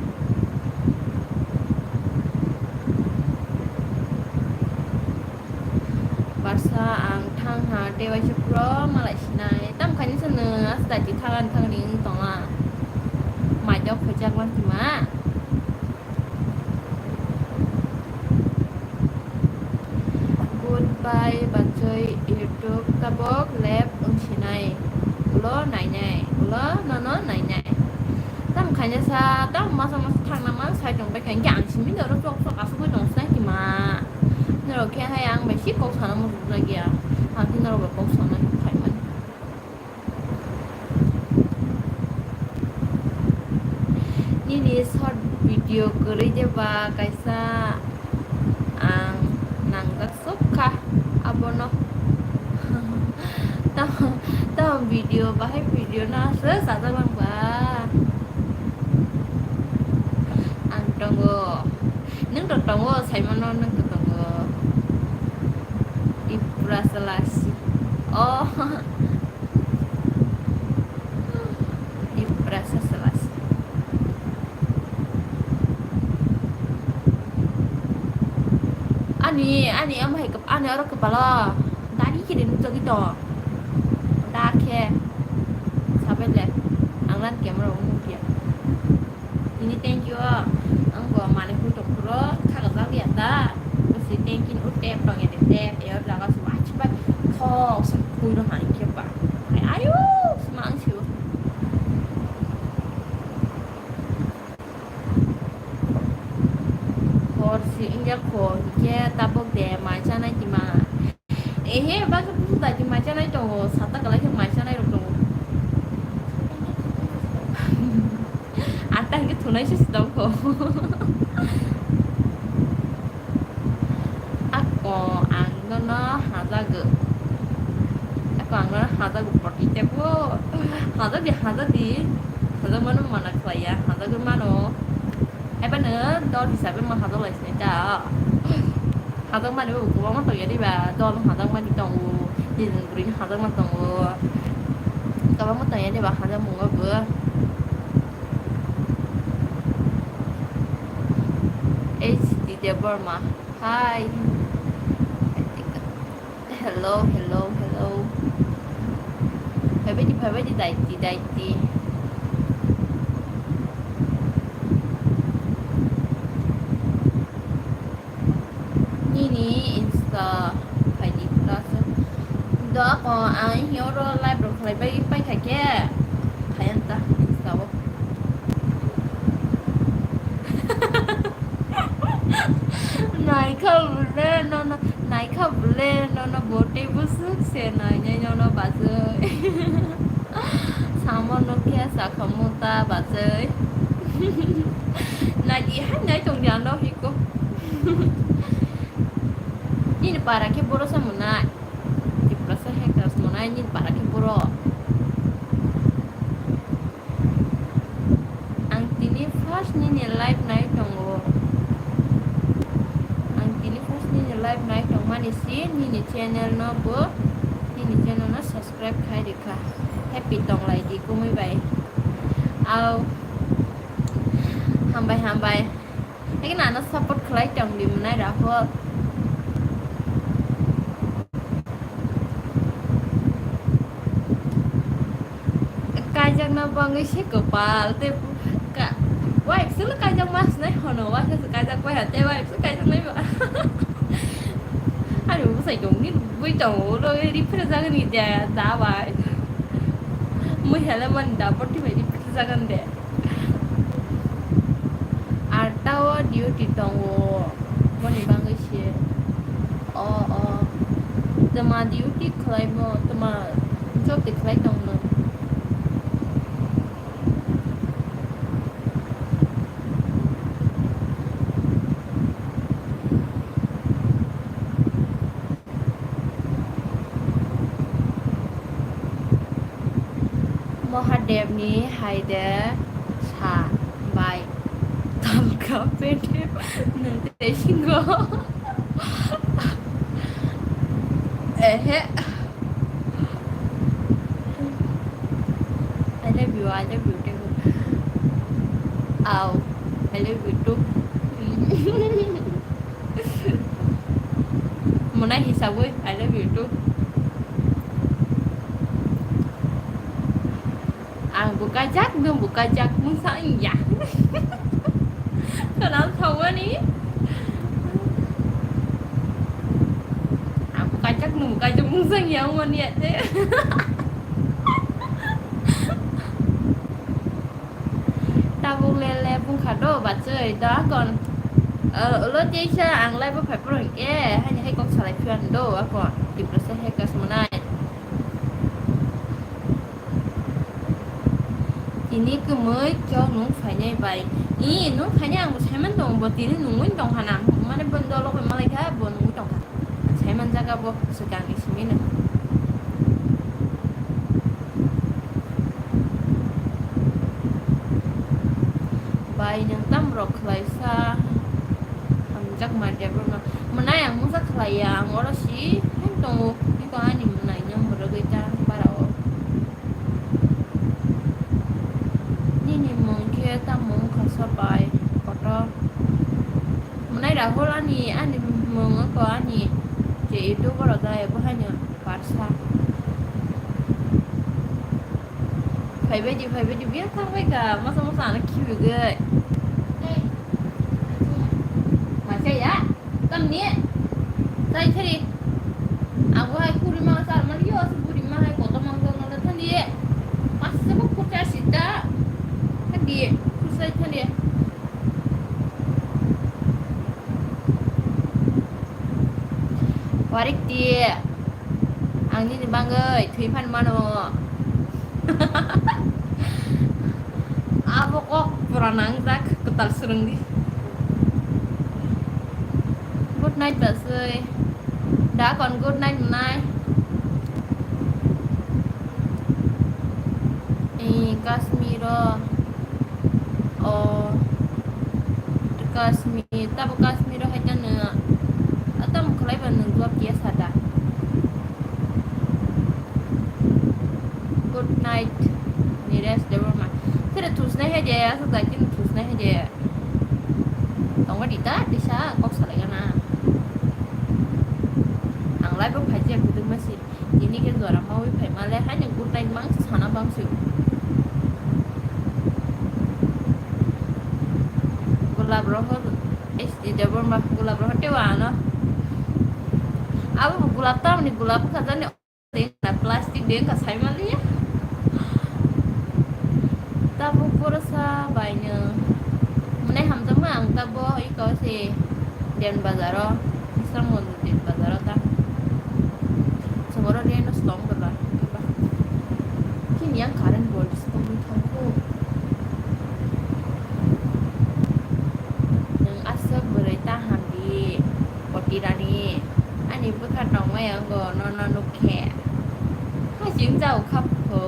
Barsa ang thang ha, tei waisa puro malai sinai. Tam khaini sa nwng aswk daiti thang ani thang ring tong a. Mai dok khaijak manti ma. Goodbye, bachoi, YouTube tabok lab wng sinai. Ulo nainai, ulo nono nainai. Tam khaina sa, tam masa masa thangna ma sai tong bai kha, hingke ang simi doro chok chok asugoi tong sai kima. Norok khe hai ang bai si kok sana muchung jakya. Ang khe norok bai kok sana khaimani. Nini short video kwrwi de ba kaisa ang nangjak sok kha abono. Tamo, tamo video bahai video no aswk sajak lang ba. Ang tongo. Nwng to tongo, saimano nwng to tongo. Tiprasa lasi. Oh. Tiprasa selasi. Ani, ani ama hai kep-, ani oro kepala. Dari kiri nukjagwi to. Dakhe. Sabele. Ang lan camera o nukya. Ini thank you. Ang bo mane hui tong phuro kha ga jak ya ta. Bwswi thank you u tep tong ya de tep. Eor jaga se wachpa thok se khui rw hani khe ba. Ai ayo sma ang se. Hor si wngya kho hingkhe tabok de mai chanai tima. Ehe, bagwi busu dai di mai chanai tongo, sata kwlai khe mai chanai rok tongo. Ata hwnkhe thunai se tongkho. Ako ang nono hajago. Ako ang nono hajago poti tebo. Hajak di, hajak di. Hajak mano mana khlaiya, hajagwi mano. Haibano dol hisabe ma hajak lai sinai ta. Hajak mani bo kwbangma tongya diba, dol hajak mani tongo, nini bwrwini hajak mani tongo, kwbangma tongya diba hajak mungo bo. H D Debbarma, hi. Hello, hello, hello. Phabaidi, phabaidi, daiti, daiti. Nini Insta phaidi plus. Do ako ang hini oro live rok khlai bai pai kha khe. Phai ang ta Insta o. Naikha bole nono, naikha bole nono bo tei bwswk se nainai nono bachoi. Samo nukya sakhamu ta bachoi. Naidi hai nai tongdi ano hiko. Nini para khe boro se mwnai. Tiprasa hackers mwnai nini para khe boro. Ang tini first nini live nai tongo. Ang tini first nini live nai tongmani si nini channel no bo, nini channel no subscribe khai rikha. Happy tonglai di kumui bai. Au. Hambai, hambai. Haikhe nano support khlai tongdi mwnai Rahul. Kaijakna bangwi se kwpal tei ka-, wife se kaijak ma sinai hono, wife se kaijak bai ha tei wife se kaijak nai ba. Ani bwsai tongni bui tongo, ulo refresh jagani je da bai. Mui hele mani da boti bai refresh jagan de. Ar tao duty tongo, boni bagwi se. O, o. Tama duty khlaimo, tama job de khlai tongno. Mahadevni hai de sa bai. Kapete nang tei singo. Ehe. I love you, I love you too. Ow, I love you too. Mwnai hisabwi, I love you too. Ang bo kajak, nwng bo kajak, mungsa wngya. Khwnam thangmani. Ang bo kajak, nwng bo kajak, mungsa wngya, wngmani ya tei. Tabuk lele bungkha do bachai da kon. Ulo teisa ang live o phai phuru hinkhe haini hai kok salai phiya do akon Tiprasa hackers mwnai. Tini kwmwi khe nwng phainai bai. I nwng phainai ang bo saiman tongo, bo tini nungwi tongkha na. Mane bo dolo bai malai kha, bo nungwi tongkha. Saiman jaga bo swkangni simi no. Bai nwng tam rok khlaisa. Hamjak mandia borokno. Mwnai ang mungsa khlaiya, ang oro si hai tongo. Iko ani mwnai no mwrwgwi ta bara o. Nini mung khe tamo wngkha sa bai kotor? Mwnai Rahul ani, ani mung wngkha ani je YouTube o rwjak ebo haino barsa. Phaibai di, phaibai di, biya thangbai kha, masa masa ano khibigwi. Masa ya? Tamni? Chai thari. Abo hai khuri ma sar mali yo, ase buri ma hai kotor ma sar mali thandi. Masa bo khurcha sita. Thandi, khurcha thandi. Warik di. Ang nini bagwi thwi phan mano. Abo kok pura nangjak, kwtal swrwng di. Good night, baswi. Da kon good night mwnai. Eh, Kashmir o. Oh, Kashmir, tabo Kashmir o hai tano. Atam khlai ba nwng jwab diya sada. Good night, Niresh Debbarma. Tere thusnai hai de, aswk jai tini thusnai hai de. Tongo di ta, tisa kok salai gana. Ang live o phai jia kuduk masi. Tini khe jora mawi phai male, haino good night mang sana bang si. Gulab rohor, H D Debbarma, gulab rohor tewa ano. Abo gulab tamni gulab kha jani. Plastic de wngkha saimaliya. Tabuk borosa baino. Mwnai hamjakma ang tabo iko se Den Bazar o. Islam Mondir Den Bazar o ta. Chwng oro rent o se tong bwla. Chini yang current board se tongwi thangkhu. Nwng aswk bwrwi ta hamdi. Potirani, ani bwkha tongmai ango nono nukhe. Haching jao kha pho.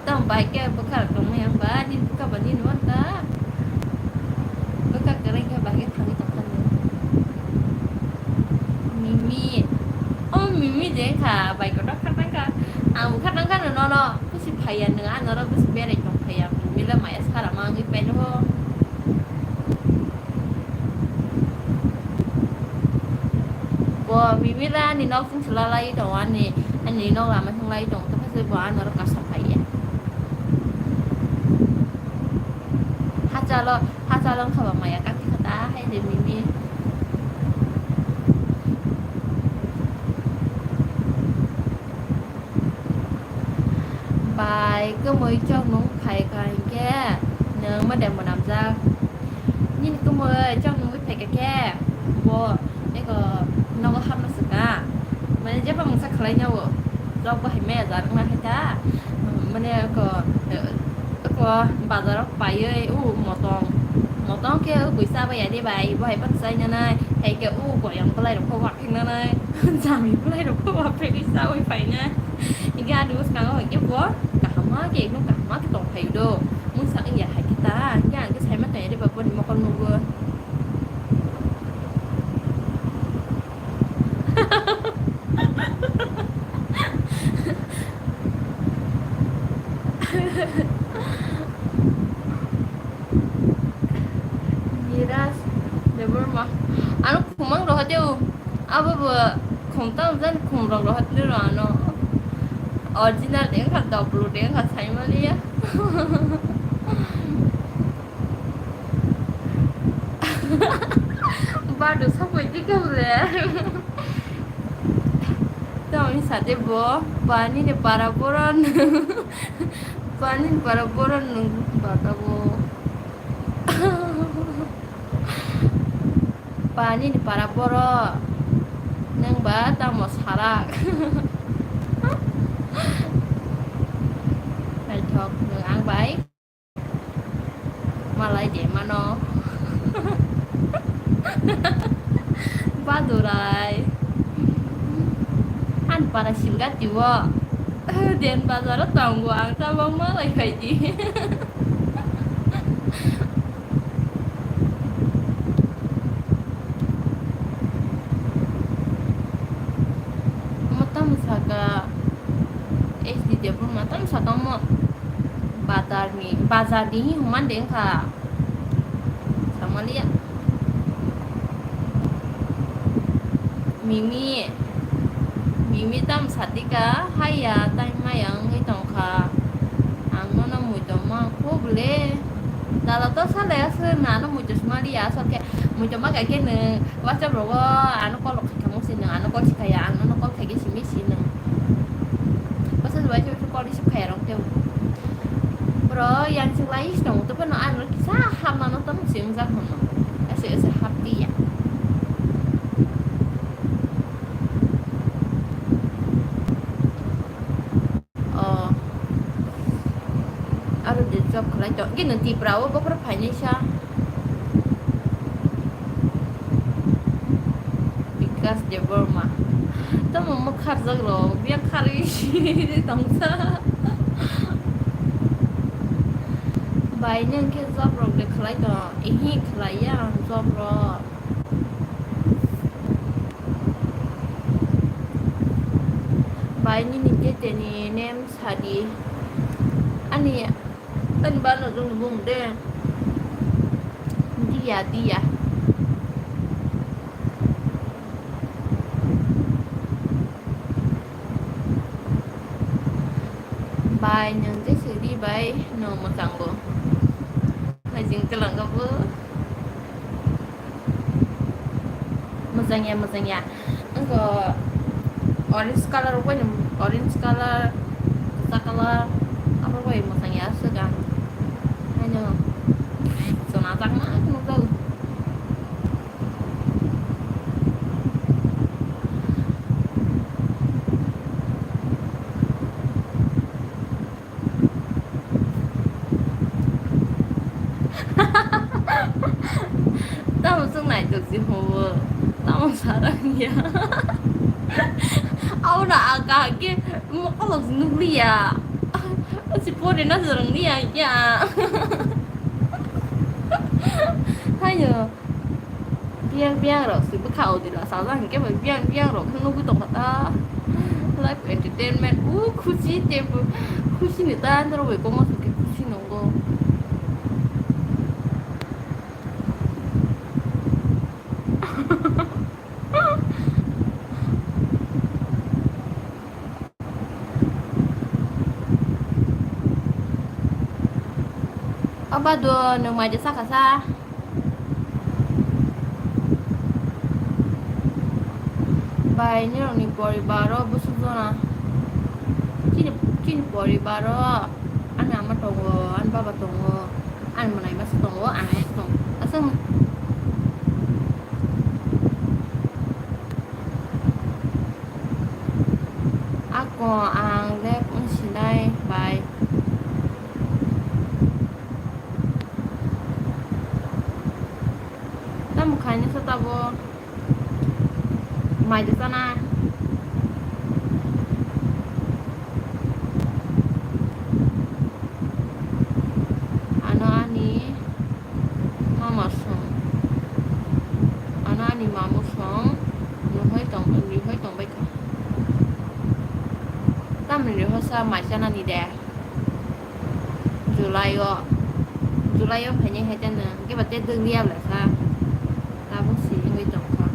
Tong bai khe bwkha tongmai ang ba, ani bwkha ba nini wan ta. Bwkha kwrwi khe bai khe thangwi tongkha nw. Mimi, o Mimi je kha, bai kotor kha tang kha. Ang bwkha tang kha nw nono, kusi phaiya nw, ang norok kusi berai tong phaiya. Mimi le maya sara ma wngwi paino. Bo Mimi le ani nok chwng se lalai tongo, ani, ani nok lama thwng lai tongo, tei bo ano oro kasom phaiya. Hachalo, hachalo wngkha ba maya kati kha ta hai de Mimi. Bai kwmwi chok nung phai kha hinkhe nwng mode mwnamjak. Nini kwmwi chok nungwi phai kha khe bo eko nogo hapna swkang. Mane jeba mungsa khlai nao. Chok bo hai maya jar wngna hai ta. Mane eko, eko bazar o paiwi o motong. Motong khe o bui cha bai ya de bai. Bo hai phano chai nanai. Hai khe o boyang bwlai rok khe wa phek nanai. Jami bwlai rok khe wa phek chawi phai nai. Hinkhe ani bwskango hinkhe bo kaham ma khe, ekdom kaham ma khe tong phai do. Mungsa wngya hai khe Ah, hingke ang khe saima tongya re ba boni mokol nugo. Niraj Debbarma. Ano khumang rohorteo. Abo bo khum tamo jani khum rok rohorteo ano. Original de wngkha, doplo de wngkha, saimaliya. Badu sokoi dikhe bole. Tamo sade bo pani ni para boron. Pani ni para boron nung bata bo. Pani ni para boron. Nung ba tamo sarak. Naithok nung ang bai. Malai de mano. Badurai. An para silga tiwo. Den bazaro tongo ang tabang malai khai di. Mo tam saka H D de bo ma tam saka mo. Bazar ni, bazar di hi human de wngkha. Samaliya. Mimi, Mimi tam satika, haiya, tai maya wngwi tongkha. Ang nono muitom ma kho bole. Dala to sale aswk na no muitom sma liya, aswk khe muitom ma khe nwng WhatsApp rogo ano call rok khaikha mo si nwng, ano call si khaya, ang nono call khaikhe simi si nwng. Bwsa bai khe call receive khaya rok tei. Bro, yang sing lai tong, to pano ano kisa hapma no tong sing jak hono. Ese ese hap dia. Oh. Aro de job khlai to. Gini Tipra o bokhro phainai sa. Bikash Debbarma. Tamo mo kharjak rok, biya kharwi tongsa. Bai nang khe job rok de khlai to. Ehi khlai ya ang job rok. Bai nini tete ni nem sadi. Ani, ani bano jung bung de. Dia, dia. Bai, nwng je siri bai, nwng mwchang bo. Hai jing twlang bo. Mwchang ya, mwchang ya. Wngkha orange colour, orange colour, kwchak colour, abo bai mwchang ya swkang. Haino chwnajakma nukjago. Tamo chwng naitokjak hobo, tamo sarang ya. Abono ang kaham khe mokolok nukliya. Si pore na swrwngni ya kya. Hayo. Biyang biyang rok si bwkha o dila sajak hinkhe bai biyang biyang rok khe nugwi tongkha ta. Life entertainment o khusi tei bo khusi ni ta andro bai kok ma songkhe khusi nongo. Oba do nwng mai de sakha sa. Bai nirok ni poribar o bwswk jona. Chini, chini poribar o ani ama tongo, ani baba tongo, ani mwnai masa tongo, ang masa tongo. Aswk. Ako ang lep wng sinai bai. Tamo khainai sa tabuk? Mai de chana. Ano ani Ani mamu song nuhoi tong, nuhoi tongbai kha. Tamni hosa mai chanani de. July o, July o phainai hai teno, hwnkhe ba tei dwngya bwla sa. Tabuk si wngwi tongkha.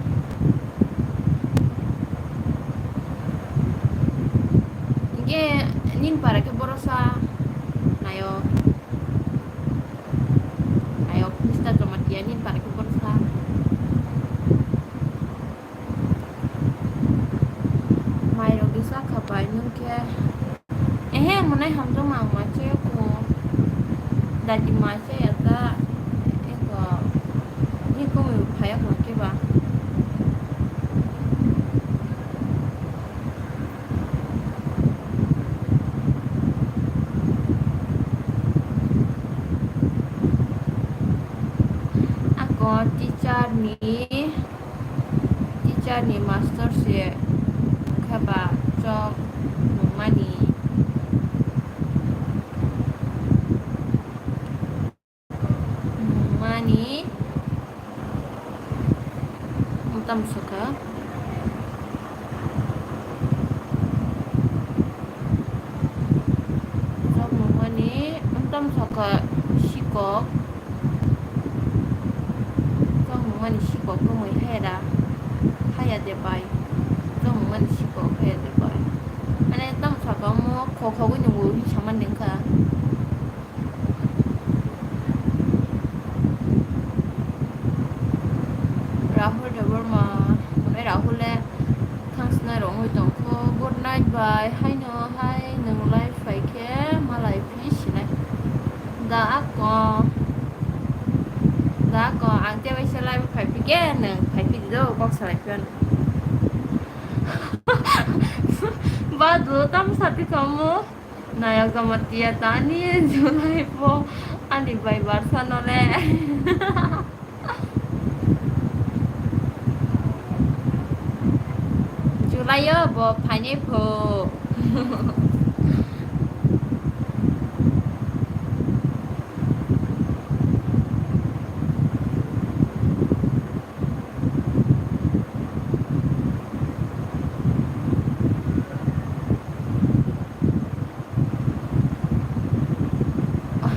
Hwnkhe nini para khe borosa nayo. Ayok, Mister Jamatia, nini para khe borosa. Mairok kisa khapai nung khe. Ehe, mwnai hamjakma ang ma chaya kho. Dati ma chaya ta. Eko. Ni kumi phaya kho khe ba. Ako teacher ni, teacher ni master se khe ba chok nungmani. Mani. Wngtam sokha. Chok nungmani wngtam sokha sikok. Chok nungmani sikok kwmwi haya da. Haya de bai. Chok nungmani sikok haya de bai. Mane tam sokha omo khok khogwi nungo hinwi saman de wngkha. Rahul Debbarma, mwnai Rahul le thangsnai rok wngwi tongkho. Good night bai, haino hai nwng live phaikhe malai phi sinai. Da ako, da ako, ang tei waisa live phaiphikhe nwng phaiphidi do, kok salai phiyano. Badu, tamo sati kamo. Nayok Jamatia tani July po ani bai barsa nole. July o bo phainai pho.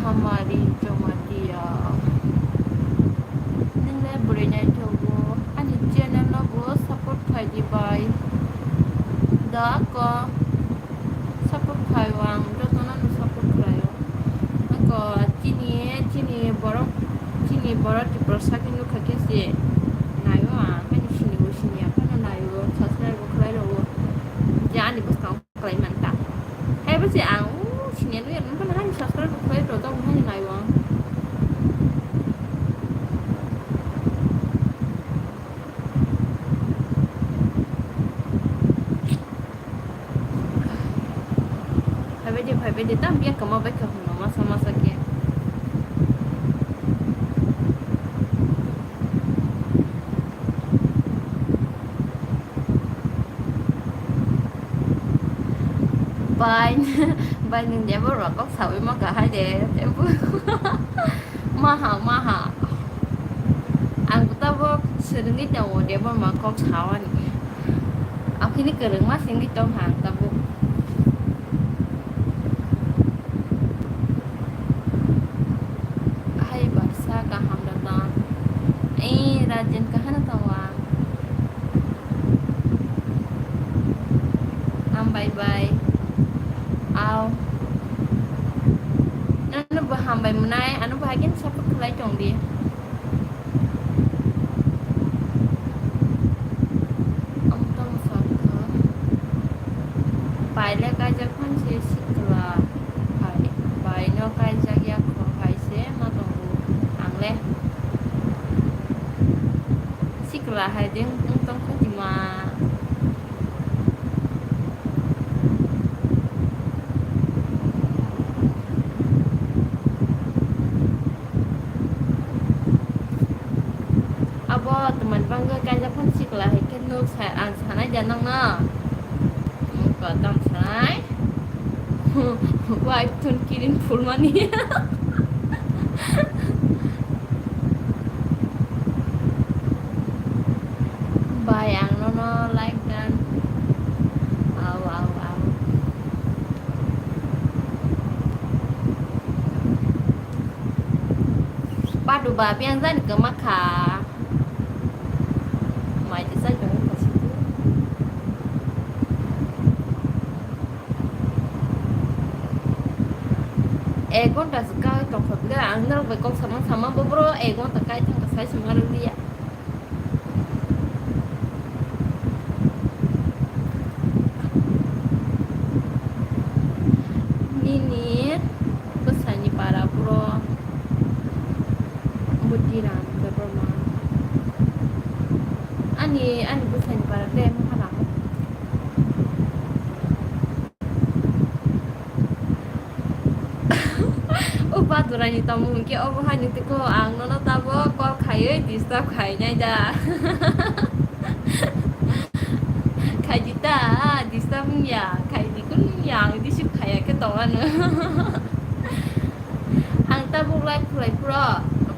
Hamari Jamatia. Nwngle bwrwi naithogo. Ani channel no bo support khlai di bai. Da ako support khlai o, ang jotono no support khlai o. Ako chini, chini borok, chini borok Tiprasa khe nukha khe se nai o, ang haino sini o, sini ya phano nai o, subscribe bo khlai rw o. Je ani bwskang khlai man ta. Hai bo se ang, o, sini ya nukya, nang phano haino subscribe bo khlai rw o, tamo haino nai o ang. Phaibaidi, phaibaidi, tam biya kwma bai kha hwnwi masa masa khe. Bai, bai nwng de borok kok saui ma kha hai de. Maha, maha. Ang bo tabuk swrwngwi tongo Debbarma kok sawani. Aphini kwrwngma se wngwi tongkha ang tabuk. Hai barsa kaham da tong. Eh, Rajen kahana tongo ang. Hambai bai. Au. Nono bo hambai mwnai, ano bo hai khe support khlai tong di. Ang tong sakha. Bai le kaijak phan se sikla. Bai, bai no kaijak ya kho hai se ma tongo. Ang le. Sikla hai de wng tong kho tima. Abo twmani bagwi kaijak phano sikla hai khe nuk sa, ang sanai da nokno. Nuk ba tam sanai. Wife tun kiring phulmani. no like dan. Au, au, au. Padu ba biang jani kwma kha. Mai de sai dong kasi. Ek ghonta se kai tongkha bwle, ang norok bai kok samang samang bo boro ek ghonta kai thangkha sai songma rwliya. Nini bwsani para bro Butiram Debbarma. Ani, ani bwsani para de mokhala. O badurani tamo hwnkhe obo haini tiko ang nono tabuk call khaiwi disturb khainai da. Khaidi ta, disturb wngya, khaidi kun wngya, ang receive khaiya khe tongmano. Ang tabuk live khwlai phuru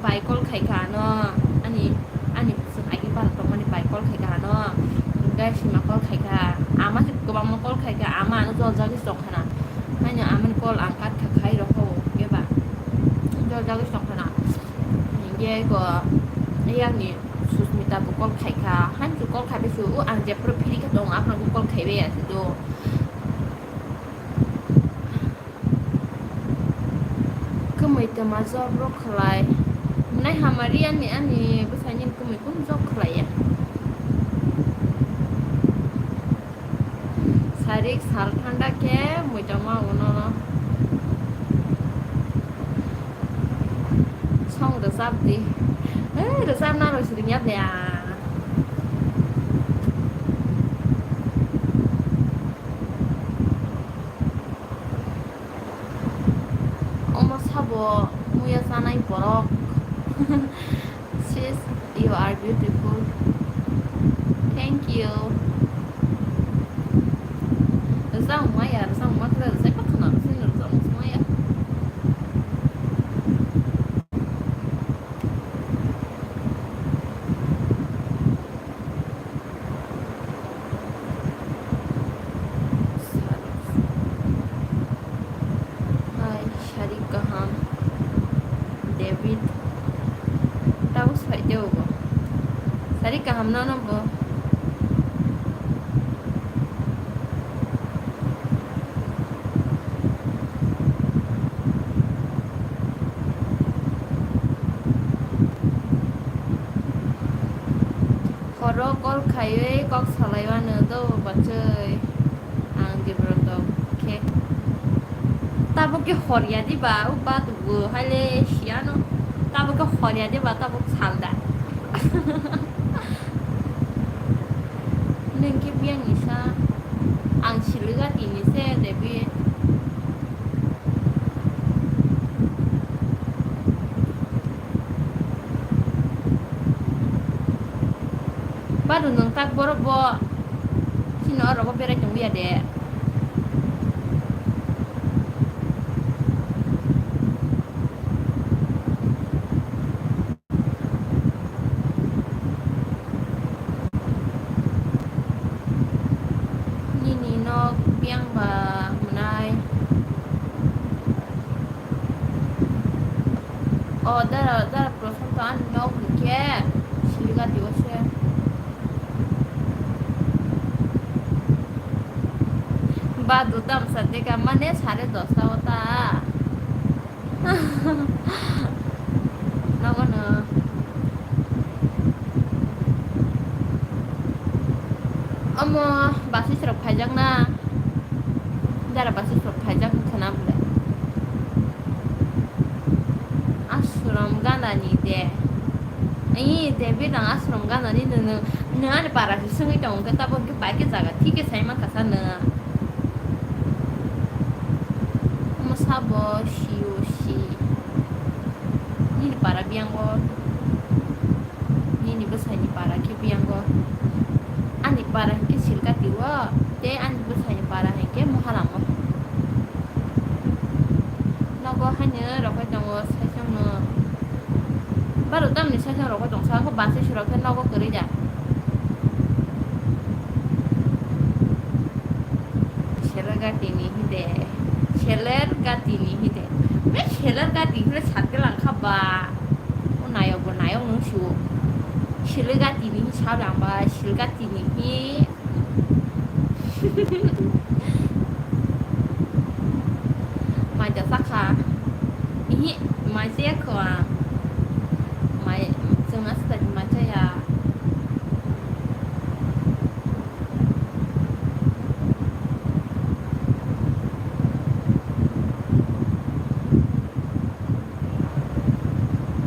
bai call khaikha ano, ani, ani Chwng agi para tongmani bai call khaikha ano, hwnkhe sima call khaikha, ama se kwbangma call khaikha, ama ano jol jagwi tongkhana, haino amani call ang cut kha khai rokho, eba jol jagwi tongkhana, hinkhe ko yakni Susmita bo call khaikha, haino call khaibai se o ang jephuru free khe tongo, aphano call khaibai ya se do. Kwmwi twma job rok khlai. Nai hamari ani, ani bwsaini kwmwi kunu job khlaiya. Sarik sal thanda khe muitama uno song rwchap di. Eh, rwchapna rw siring ya de. Omo sabo muya chanai borok. Sis, you are beautiful. Thank you. Rwchapma ya, rwchapma khe rwchapma khna, sini rwchapma ya. Hai, sari kaham. David. Tabuk sai teo bo. Sari kaham no no bo. Horo call khaiwi kok salai mano do bachoi. Ang Debroto khe. Tabuk khe hor ya diba, o ba tubu haile siyano. Tabuk khe hor ya diba, tabuk salda. Nwng khe biyang ni sa, ang Siligati ni se, Devi. Badu nwng tak borok bo chini oro bo berai tongwi ya de. Nini nok biyang ba hwnai. O dara, dara Prosanto ani nok hwnkhe Siligati o se. Badu tamsa deka mane sare dosta o ta. Nogo no. Omo basis rok phaijak na. Dara basis rok phaijak wngkha na bwle. Ashram gana ni de. Ee, Devi nang ashram gana ni nung, nung, nung ani para se sungwi tongo khe tabuk khe bai khe jaga thik khe sai mankha sa nung. Omo sabo si o si. Nini para biyango, nini bwsaini para khe biyango. Ani para hinkhe Silkati o, tei ani bwsaini para hinkhe Moharam o. Nogo haino rokhai tongo, saichung no. Baro tamni saichung rokhai tong, saka bus se rok khe nogo kwrwi da. Gatini hide, seler gatini hide. Be seler gati hile satte langkha ba. O nayok bo nayok nung siwo. Seler gatini hi sa lang ba, sel gatini hi. Mai da sakha. Ihi, mai se yakho a. Mai, chwng aswk mai chaya.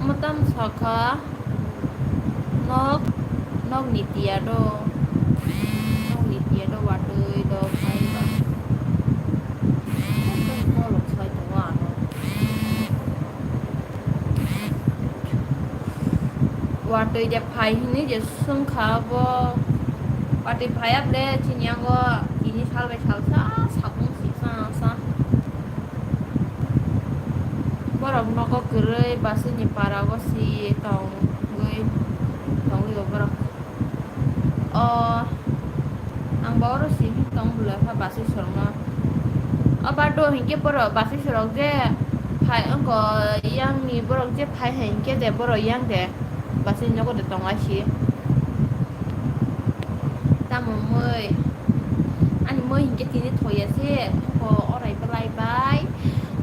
Mwtam sakha, nok, nok ni tiya do, nok ni tiya do watwi do phai ba. Borok sai tongo ano. Watwi de phai hinwi je swngkha bo. Watwi phaiya ble chini yango tini sal bai salsa sabung sisa sa. Borok nogo kwrwi basini para o si tongwi tongwi o borok. O, ang ba oro simi tong bwlai pha basui sorokno. O ba do hinkhe borok basui sorok je phai wngkha yang ni borok je phai hai hinkhe de borok yang de basui nogo de tong lai si. Tamo mui, ani mui hinkhe tini thoya se, wngkha orai bwlai bai,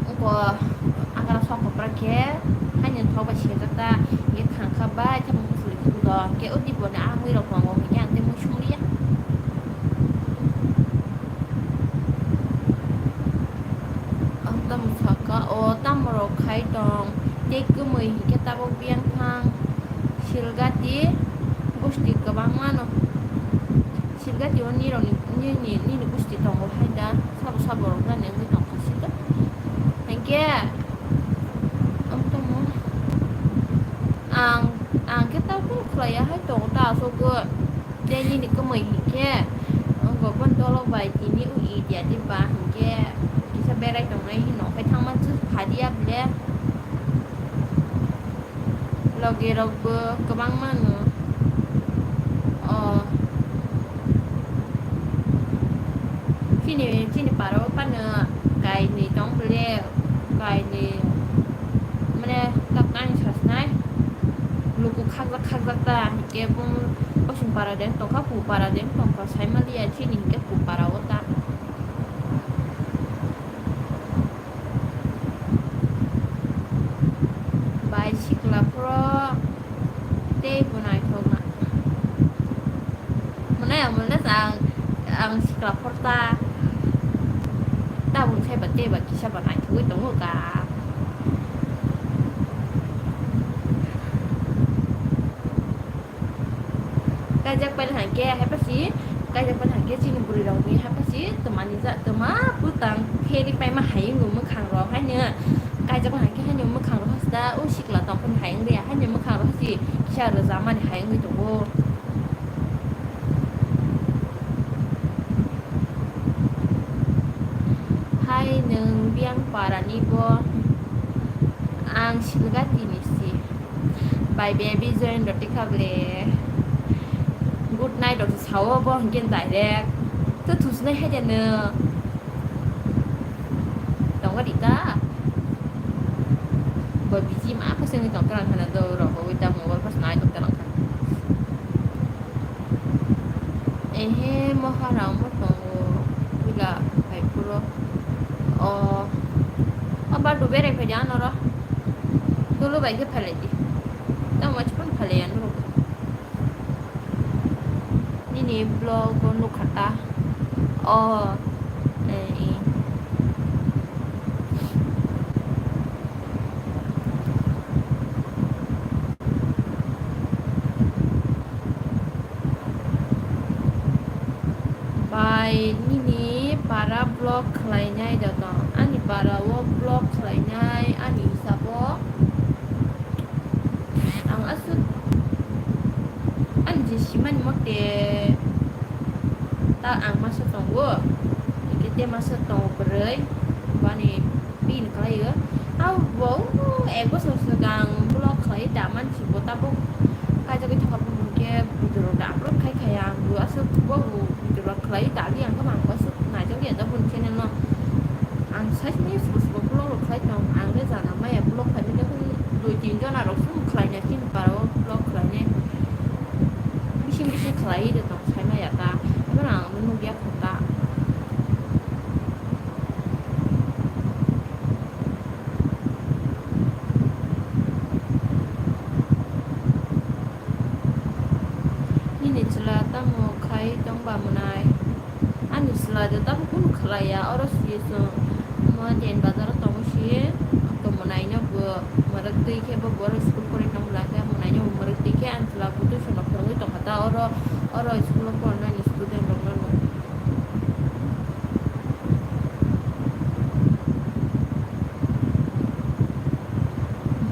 wngkha. Ang aro sok kopra khe haino thok bai sejak ta, ye thang kha bai, tamo muchung rikhe budo, khe o diboni a mui rok tongo, hingkhe ang tei mui sumliya. Ang tamo sakha, o tamo rok khai tong, tei kwmwi hingkhe tabuk biyang thang, silgati, gusti kwbangma no. Silgati o nirokni, nini, nini gusti tongo hai da, sabo sabo rok nani wngwi tongkha sito. Hinkhe, ang tamo, ang, ang khe tabuk khlaiya hai tongo ta aswk bo. Tei nini kwmwi hinkhe, ang bo phone dolok bai tini o idiya di ba hinkhe, kisa berai tongnai hino, ophai thangma phadiya ble. Logi rok bo kwbangma no. O. Chini, chini para o phano kainwi tong bole, kainwi mane tak ani sasnai. Luku khakjak khakjak ta, hinkhe bung Kosom para de tongkha, Pu para de tongkha, saimaliya chini hinkhe Pu para o ta. Bai sikla phoro tei bo naithok na. Mwnai ang mwnai ang, ang sikla phor ta. Tabuk sai ba tei ba kisa ba naithogwi tongo ka. Kaijak pai hangke hai pasi, kaijak pai hangke chini bwrwi rok ni hai pasi twmani ja twma bwtang pheri paima hayung mwkhang rok haino kaijak pai hangke haino mwkhang rok hasta o sikla tong phano hayung ria haino mwkhang rok hasi kisa rwja mani hayung tongo. Hai nwng biyang para ni bo ang silga tini si. Bai baby join roti kha ble. Good night rok sao bo hingke direct. To thusnai hai de no. Tongo di ta. Bo biji ma ko sengwi tong kha na do rok bo ta mobile pas nai tong kha. Ehe moha rang bo tongo. Pila bai puro. O. O ba do bere kha jano ro. Dulu bai ke phale di. Tamo chipon phale ya no. Nini vlog o nukha ta. O, eh, eh. Bai nini para vlog khlainai da tong. Ani para o vlog khlainai ani hisabo. Ang aswk ani je simani mote ta ang masa tongo, hingke te masa tongo bwrwi, bani bini kalaio. Abo ek bosor swkang vlog khlai da mansi bo tabuk kaijagwi thangkha bo hingke video rok da upload khai khai ang bo aswk bo video rok khlai dali ang khe mang bo aswk naijak ya da boni channel no. Asini Facebook vlog rok khlai tong, ang le jana maya vlog khlai manya khe dui tin jona rok sum khlai na chini para o vlog khlai ne. Bising bising khlai de tong sai maya ta. Abo ang nugya kho ta. Nini chwla tamo khai tong ba mwnai? Ani chwla de tamo kunu khlai ya, oro si chwng mo den bazar o tongo si, to mwnai no bo mwrwk twi khe bo, bo oro school pore tong bwla khe mwnai no bo mwrwk twi khe ani chwla bo tuition rok phwrwngwi tong kha ta oro, oro school o pornani student rok no.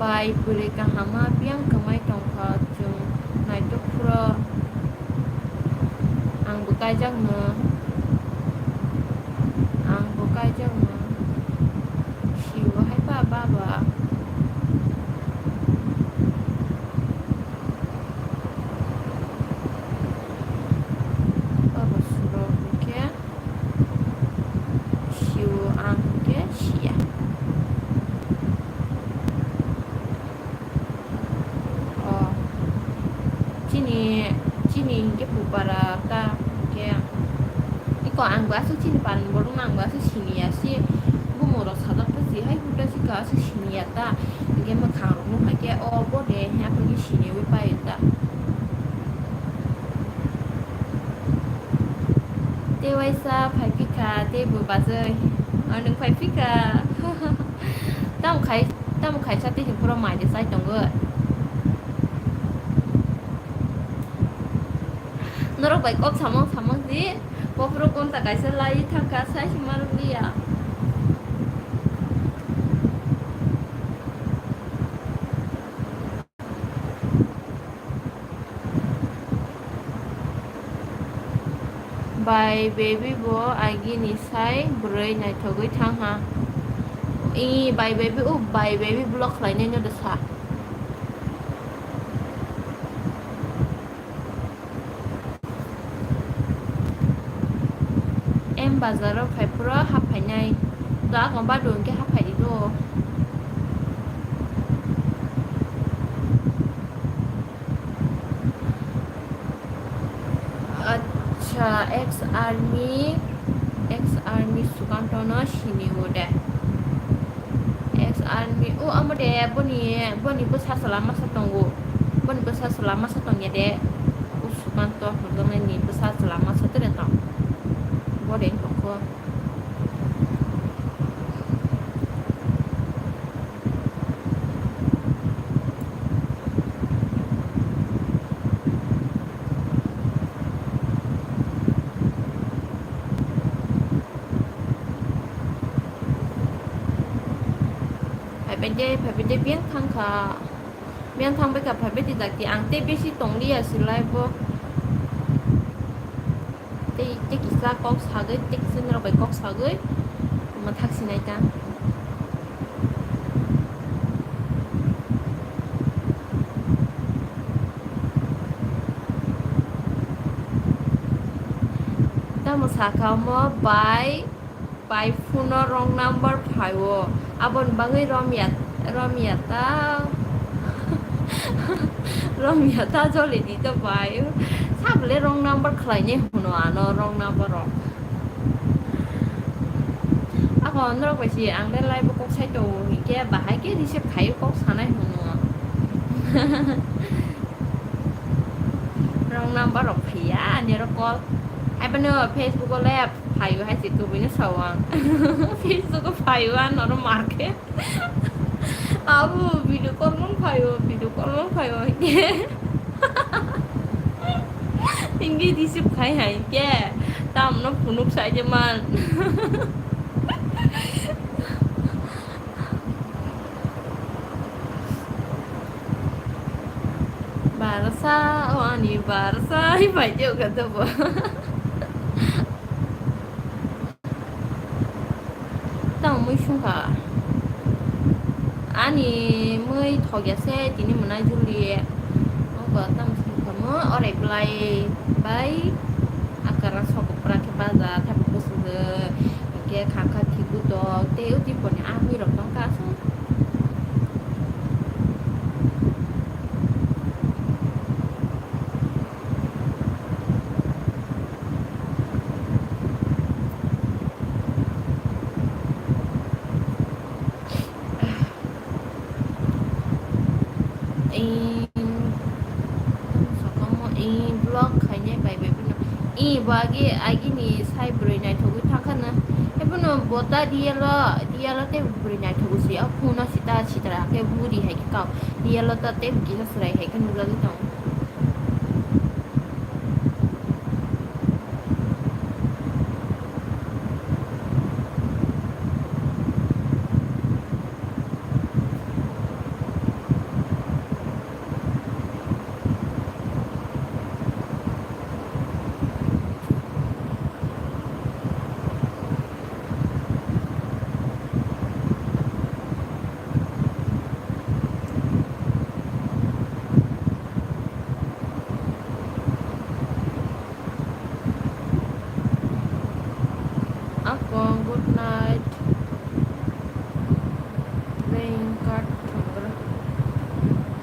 Bai bwrwi kahama biyang kwmai tongkha, chwng naithok phuru. Ang bo kaijakno, ang bo kaijakno. Siwo hai ba baba. Baba suro hwnkhe. Siwo ang hwnkhe siya. O, chini, chini hwnkhe bupara ta hwnkhe. Iko ang bo aswk chini paran borokno ang bo aswk siniya si. Bumung rok sajak ta si hai hwnkhe si ka aswk siniya ta. Hwnkhe mwkhang rok nukha khe o bo de hwnkhe siniwi paio ta. Tei waisa phai phikha, tei bo bachai. O, nwng phai phikha. Tamo khai, tamo khaisa tei chwng phuru mai de chai tongo. Norok bai kok samung samung di. Bophuru gonta kaisa lai thangkha, sai se manliya. Bai baby bo agini sai bwrwi naithogwi thangha. I bai baby, o bai baby block khlainai no de sa. M bazar o phai phuru hap phainai. Do akon bado hwnkhe hap phaidi do. Acha, ex army, ex army Sukanto no sini o de. Ex army, o amo de boni, boni bwsa chwla masa tongo. Boni bwsa chwla masa tongya de. O Sukanto hwnjaknai ni bwsa chwla masa tere tong. Bo de tongkho. Phaibai de, phaibai de, biyang thangkha. Biyang thangbai kha, phaibai de dakti. Ang tei besi tongliya se live o. Tei, tei kisa kok sagwi, tei kisa norok bai kok sagwi, mwthak sinai ta. Tamo sakha omo bai. Pai phone o wrong number phaio. Aboni bagwi romya, romya ta. Romya ta joli di to pai. Sabole wrong number khlainai hwno ano wrong number rok. Ako norok bai si ang le live o kok sai tongo hinkhe bahai khe receive khai kok sanai hwno. Wrong number rok phaiya ani oro call. Hai phano Facebook o le phaio hai se kubui no sao ang. Facebook o phaio ano oro market. Abo video call mang phaio, video call mang phaio hinkhe. Hinkhe receive khai hai hinkhe. Tamno phunuk sai je man. Barsa, o ani barsa, hai pai je uga dobo. Tamo mui sungkha. Ani mui thokya se tini mwnai juli. Oko tamo sungkha mo, orai belai bai. Akara sokopra khe baja, thaibo bwswk khe khakha khiku. tei o Diponi amui rok tong kha aswk. Ee, sokommo, ee, vlog khainai bai bai phano. Ee, bo agi, agini sai bwrwi naithogwi thangkhana. Haiphano bo ta real o, real o tei bwrwi naithogwi se. O phone o sita sitra khe buri hai khe kau. Real o ta tei kisa chwrai hai khe nukjagwi tongo. Akon, good night. Playing card thwnggra.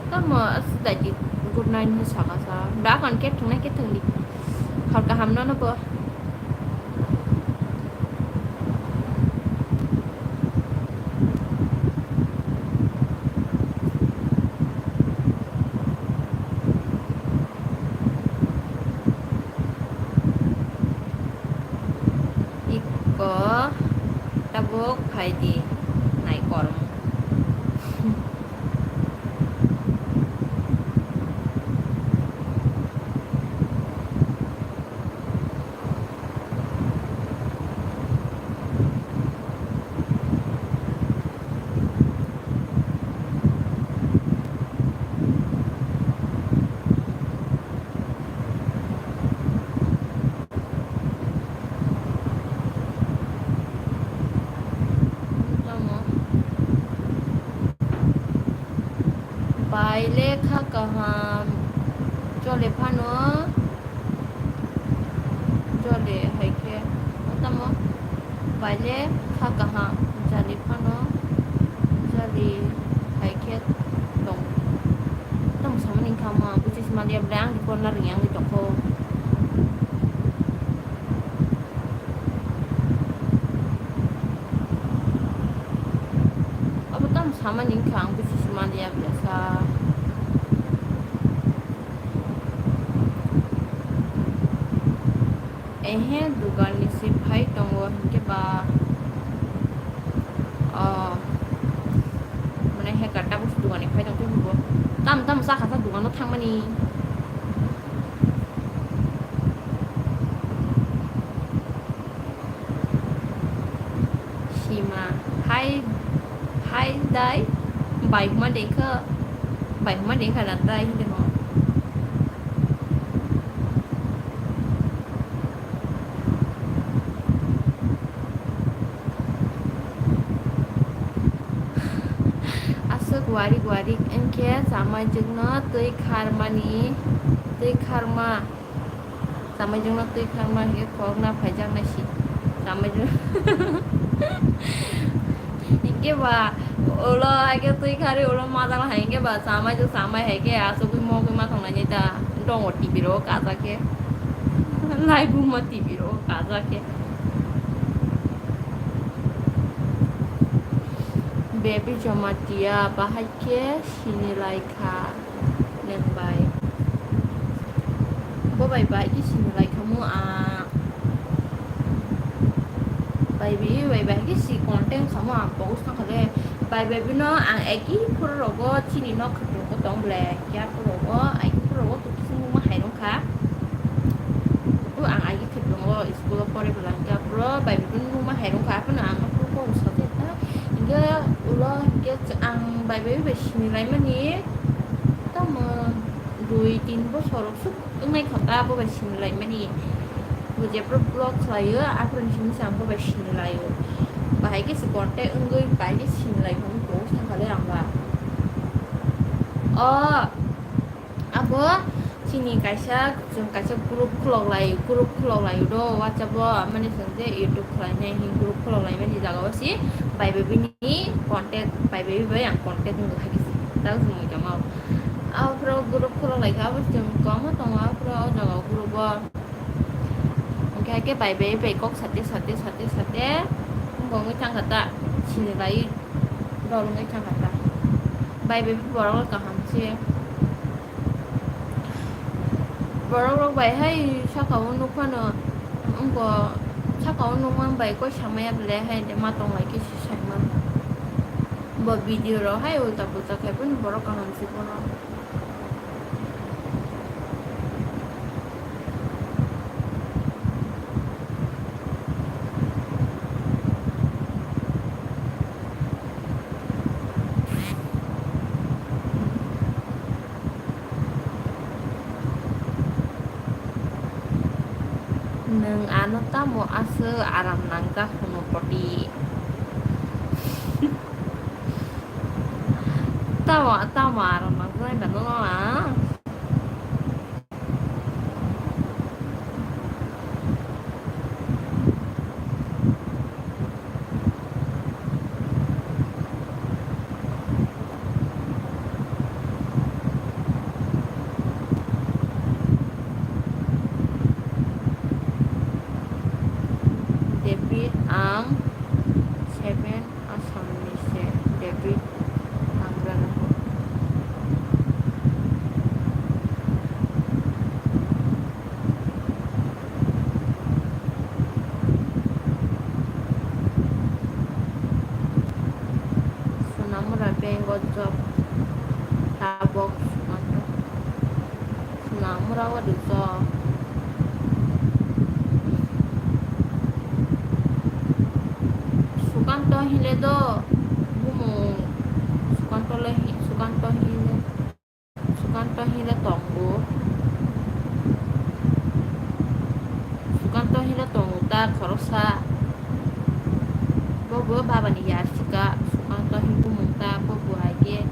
Tamo aswk daidi good night hinwi sakha sa. Da akon khe thwngnai khe thwngdi. Hor kaham nono bo. Iko tabuk phaidi nai kormo. Tamo. Bai le kha kaham. Chole phano. Jole hai khe tamo baile kha kaham, jali phano jali hai khe tong. Tamo samani wngkha ma buchis maliya ble ang corner ni ang tongkho. Abo tamo samani wngkha ang buchis maliya ble sa. Ehe, dugan ni se phai tongo hinkhe ba. Oh. Mane hacker tabuk se dugan ni phai tong khe bo. Tam tam cha kha sa dugan o thangmani. Sima, hai, hai dai, bai huma dengkha, bai huma dengkha na dai, hindi mo. Aswk warik warik wngkhe chamaijwkno twi kharmani, twi kharma. Chamaijwkno twi kharma hinkhe khorokna phaijaknai si. Chamaijwk hinkhe ba ulo haikhe twi kharwi ulo majak hai hinkhe ba chamaijwk chamai haikhe achugwi mogwi ma thangnaini ta dongo T V ro kajak khe. Laibuma T V ro kajak khe. Baby Jamatia bahai khe sini lai kha. Nwng bai. Bo bai bai khe sini lai khamu ang. Bai bi bai bai khe si content khamu ang post tong kha le. Bai bai bino ang eki phuru rogo chini nok khatung ko tong ble. Kya phuru rogo eki phuru rogo tu kising ma hai rong kha. Tu ang eki khatung o school o pore bwla kya phuru bai bi bino ma hai rong kha. Aphano ang phuru ko sa te ta. Hinkhe ulo hinkhe ang bai bai bai sini lai mani. Tamo dui tin bosor rok swk wngnai kha ta bo bai sini lai mani. Bo jephru vlog khlaio aphuru sini se ang bo bai sini laio. Bahai khe se contact wngwi bai khe sini lai phano bo thang kha le ang ba. O abo Chini kaisa, chwng kaisa group khulok lai, group khulok lai do WhatsApp o, mane chwng je YouTube khwlai nai hi group khulok lai mani jaga o si bai bai bini contact, bai bai bai ang contact wng hai kisi tak chwng tongma. Aphuru group khulok lai kha, abo chwng kwbangma tongo, aphuru o jaga o group o. Hwnkhe hai khe bai bai bai kok sate sate sate sate wng wngwi thang kha ta, sini lai rw wngwi thang kha ta. Bai bai borok kaham se. Borok rok bai hai saka o nuk phano wngkha, saka o nuk man bai koi samaya belai hai de ma tong lai khe si sai man. Bo video rok hai ulta pulta khai phano borok kaham se bono. Nwng ano tamo aswk aram nangjak hwnwi poti? Tamo, tamo aram nangjak hwnwi poti? David ang seven. Assamni se David Tangranaho. Sonamura Bank o job tabok Sukanto. Sonamura o rijak. Sukanto hinle do bumung, Sukanto le hi-, Sukanto hinle, Sukanto hinle tongo. Sukanto hinle tongo ta khoroksa. Bo bo baba ni yar sika, Sukanto hin bumung ta, bo bo hai khe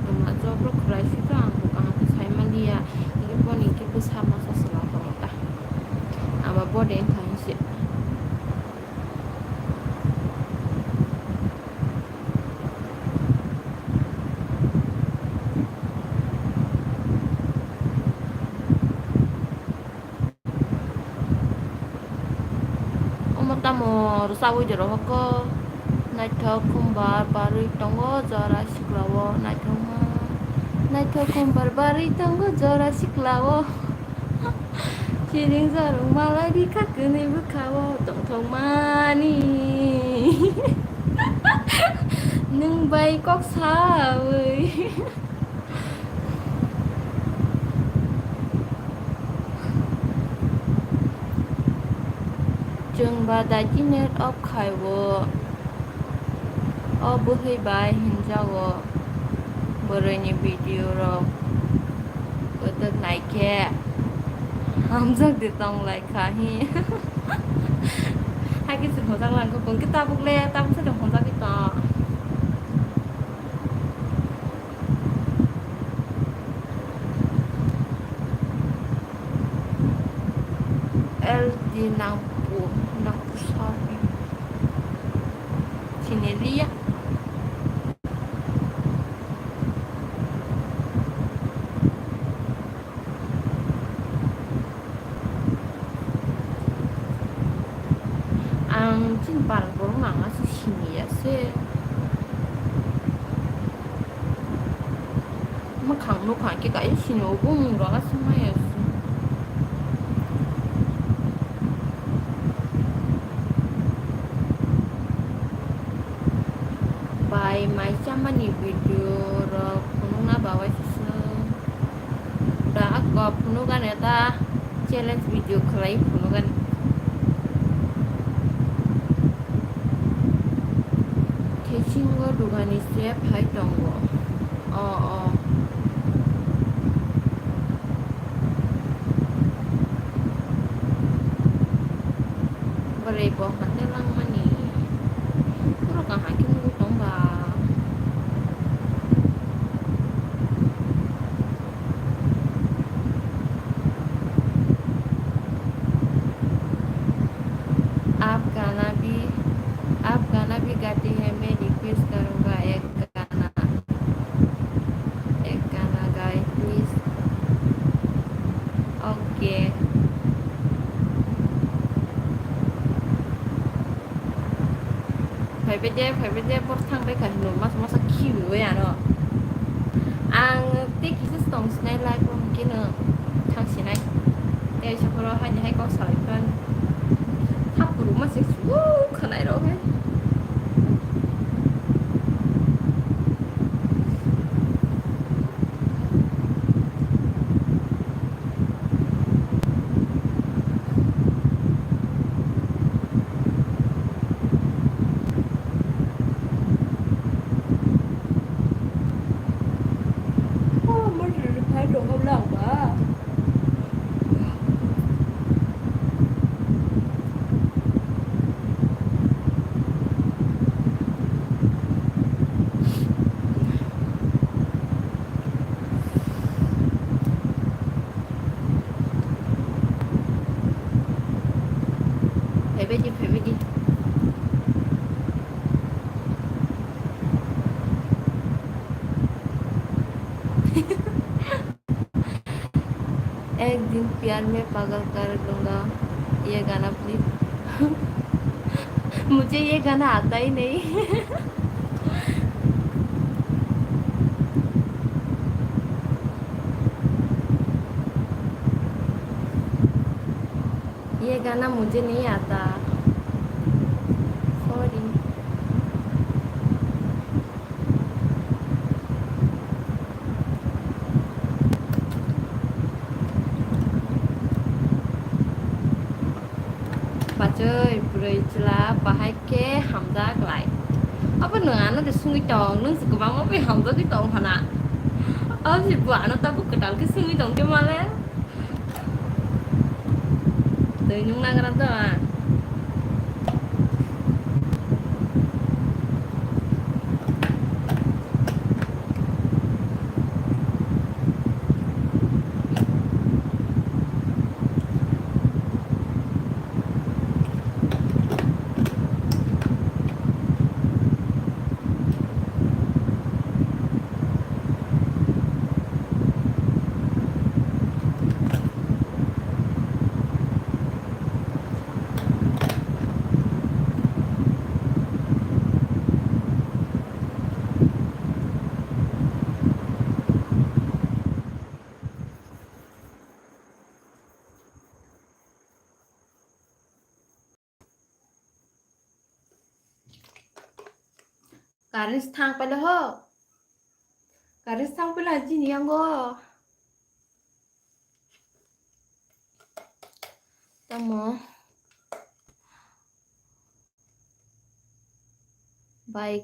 tongma job rok khwlai sito, ang bo kaham khe sai manliya, tei bo ni khe bwsa masa swlang tongo ta, ama bo de wngkha hinse. Omo tamo rwchapwi de rohorkho. Naithok khumbar barwi tongo jora siklao naithokma. Naithok khumbar barwi tongo jora siklao. Siring jorong malai rikha kwnwi bwkhao tongthokmani. Nwng bai kok sawi. Chwng ba daiti net off khai o. O bwhwi bai hinjago bwrwini video rok kwdwk naikhe hamjak de tong lai kha hi. Hakhe se hojak lang kha, kung khe tabuk le tabuk se de hojagwi tong. L D Nagpur, Nagpur sahor ni. Siniliya. Ang chini para borok no ang aswk siniya se. Mwkhang nukha khe kaisa sini o bumung rok aswk maya se. Bai mai chamani video rok phunukna ba waisa se. Da ako phunukani ta challenge video khwlai phunukani. Thesingo dugani se phai tongo. O, o. Bwrwi bo hande langmani. Borok kaham khe nugwi tong ba. Okay. Phaibai de, phaibai de, bor thang bai kha hino, masa masa khibiwi ano. Ang tei kisa tong sinai, live o hwnkhe no thang sinai. Tei aisa phoro haini hai kok salai phan. Thap kwrwngma se su khwnai rok hai. Phaibai di, phaibai di. एक दिन प्यार में पागल कर दूंगा, ये गाना please। मुझे ये गाना आता ही नहीं। ये गाना मुझे नहीं आता, sorry। Bachoi, bwrwi chwla bahai khe hamjak lai. Abo nwng ano de swngwi tong, nwng se kwbangma bai hamjagwi tong phana. Abo se bo ano tabuk kwtal khe swngwi tong khe male. Twi nung nagra to, ah. Current thang paila ho. Current thang paila chini yango. Tamo. Bai,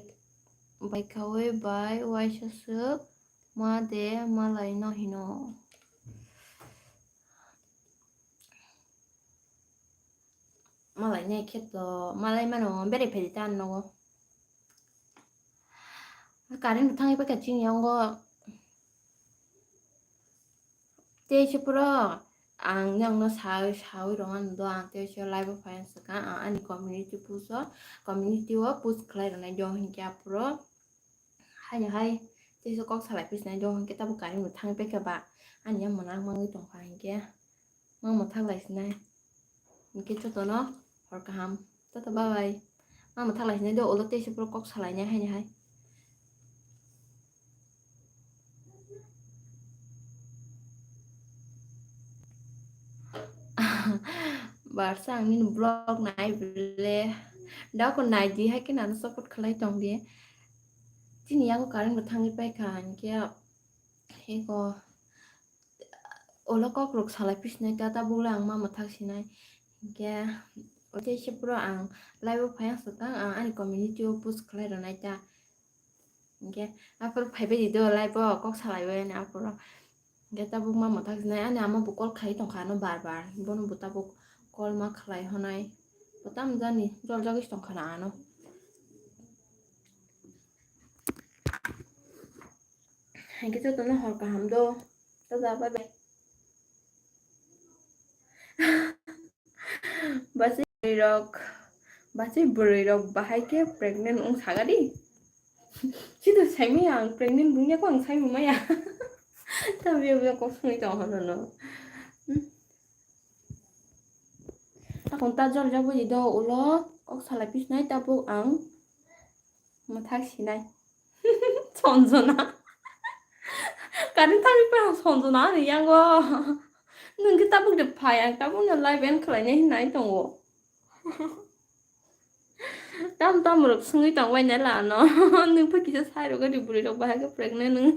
bai khaui bai waisa swk ma de malai no hino. Malai nai khe to, malai mano berai phai di ta nogo. Current bo thangwi paikha chini yango. Tei se puro ang nokno sawi, sawi rwmani do ang tei se live o phai ang swkang ang ani community post o, community o post khlai rwnai do hinkhe aphuru. Haino hai tei se kok salai phi sinai do hinkhe tabuk current bo thangwi paikha ba ani yang mwnang mangwi tongkha hinkhe. Ma mwthak lai sinai. Hinkhe jotono hor kaham. Tata bye bye. Ma mwthak lai sinai do ulo tei se puro kok salai nai haini hai. Barsa ang nini vlog nai bile. Dako nai di hai khe nano support khlai tong di. Chini yango current bo thangwi paikha hinkhe eko. Ulo kok rok salai phi sinai ta, tabuk le ang ma mwthak sinai. Hinkhe, o tei se puro ang live o phai ang swkang, ang ani community o post khlai rwnai ta. Hinkhe, aphuru phai bai di do live o kok salai bai ani aphuru. Hinkhe tabuk ma mwthak sinai, ani ama bo call khai tongkha ano bar bar. Bono bo tabuk call ma khlai honai. Bo tamo jani jol jagwi se tongkha na ano. Hinkhe jotono hor kaham do. Tata bye bye. Bachwi bwrwi rok, bachwi bwrwi rok bahai khe pregnant wng saga di. Chito saimaya ang pregnant bungya ko ang saimaya. Tabi biya kok sungwi tong hono no. Hmm? Phone ta jor jor bo di do ulo kok salai pisnai tabuk ang mwthak sinai. Sonjona. Kani thangwi pa Sonjona ani yango. Nwng khe tabuk de phai ang tabuk no live end khlainai hinai tongo. Tam tam rok swngwi tongbai nai lano. Nwng pha kisa sai rok di bwrwi rok bahai khe pregnant nwng.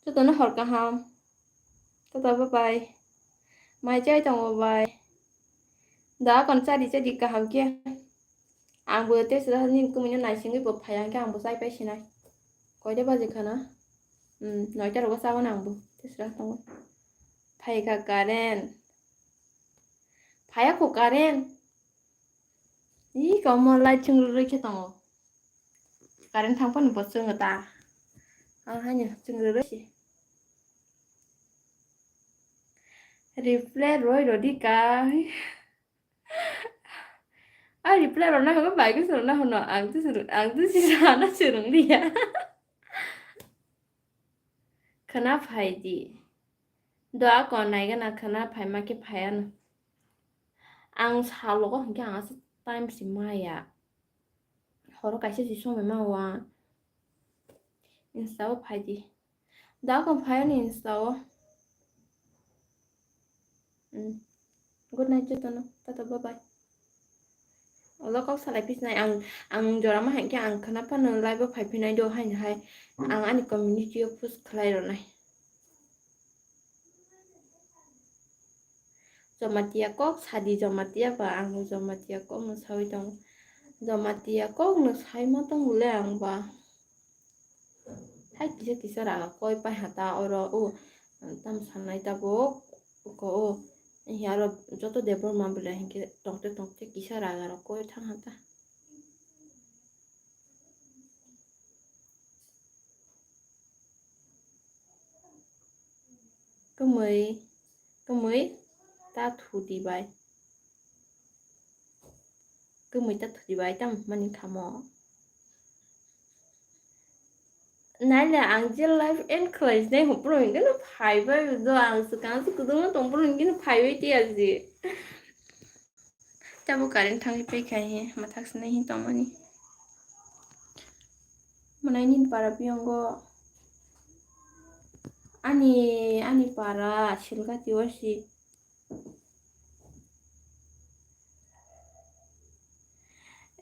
Jotono hor kaham. Tata bye bye. Mai chai tongo bai. Da kon chadi chadi kaham khe. Ang bo te sida ni kumui no naisingwi bo phai ang khe ang bo chai pai sinai. Koide baje khana? Hmm, noita rogo chago na ang bo. Te sida tongo. Phai kha current. Phaya kho current. Ih, komo light chungrwrwi khe tongo. Current thang phano bo chwngo ta. Ang haino chungrwrwi si. Reply roi rodi ka. A reply rona hogo bai ko soro na hono ang tu soro ang tu si sana surung liya. Khana phai di. Do a kon nai gana khana phai ma khe phai ano. Ang salogo hwnkhe ang aswk time si maya. Horo kaisa si somai ma wa. Insta o phai di. Da kon phai ani Insta o. Mm. Good night jotono. Tata bye bye. Olo kok salai pisnai ang ang jora ma hai khe ang khana phano live o phai phinai do haino hai. Ang ani community o post khlai rwnai. Jamatia kok sadi Jamatia ba ang Jamatia kok no sawi tongo. Jamatia kok no sai ma tongo le ang ba. Hai kisa kisa raga koi pai ha ta oro o tam sanai tabuk ko o. Hiya aro joto Debbarma belai hinkhe tongte tongte kisa raga rok koi thang ha ta. Kwmwi, kwmwi ta thudi bai. Kwmwi ta thudi bai, tamo mani khamo. Naile ang je live end khlai sinai hopro hingkhe no phai bai do ang swkang se kuduma tongpro hingkhe no phai bai tiya je. Tabuk current thangwi paikha he, mwthak sinai hi tongmani. Mwnai nini para biyongo. Ani, ani para silga tiwasi.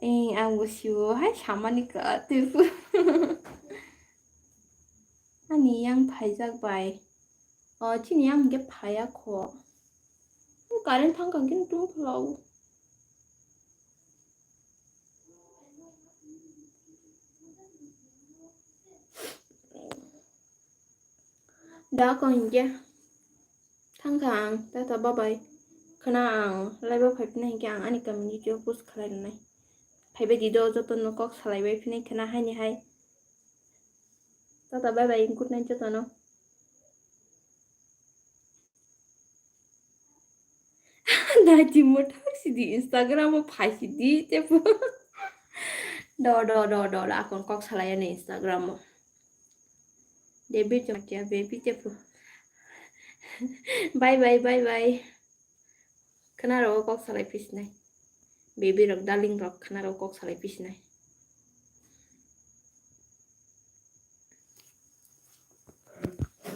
Eng, ang bo siwo hai samani ka twipu. Ani yang phaijak bai. O, chini yang hingke phaiya kho. Current thang kang khe tung phlao. Da ko hingke. Thang kha ang, tata bye bye. Khna ang live o phai phina hingke ang ani community o post khlai rwnai. Phai bai di do joto no kok salai bai phini khna hai ni hai. Tata bye bye, good night joto no. Naiti mo thak sidi Instagram o phai sidi tepo. Do, do, do, do, do, akon kok salai ani Instagram o. Debi chokya, baby tepo. Bye bye, bye bye. Khna rok kok salai phi sinai. Baby rok, darling rok, khna rok kok salai phi sinai.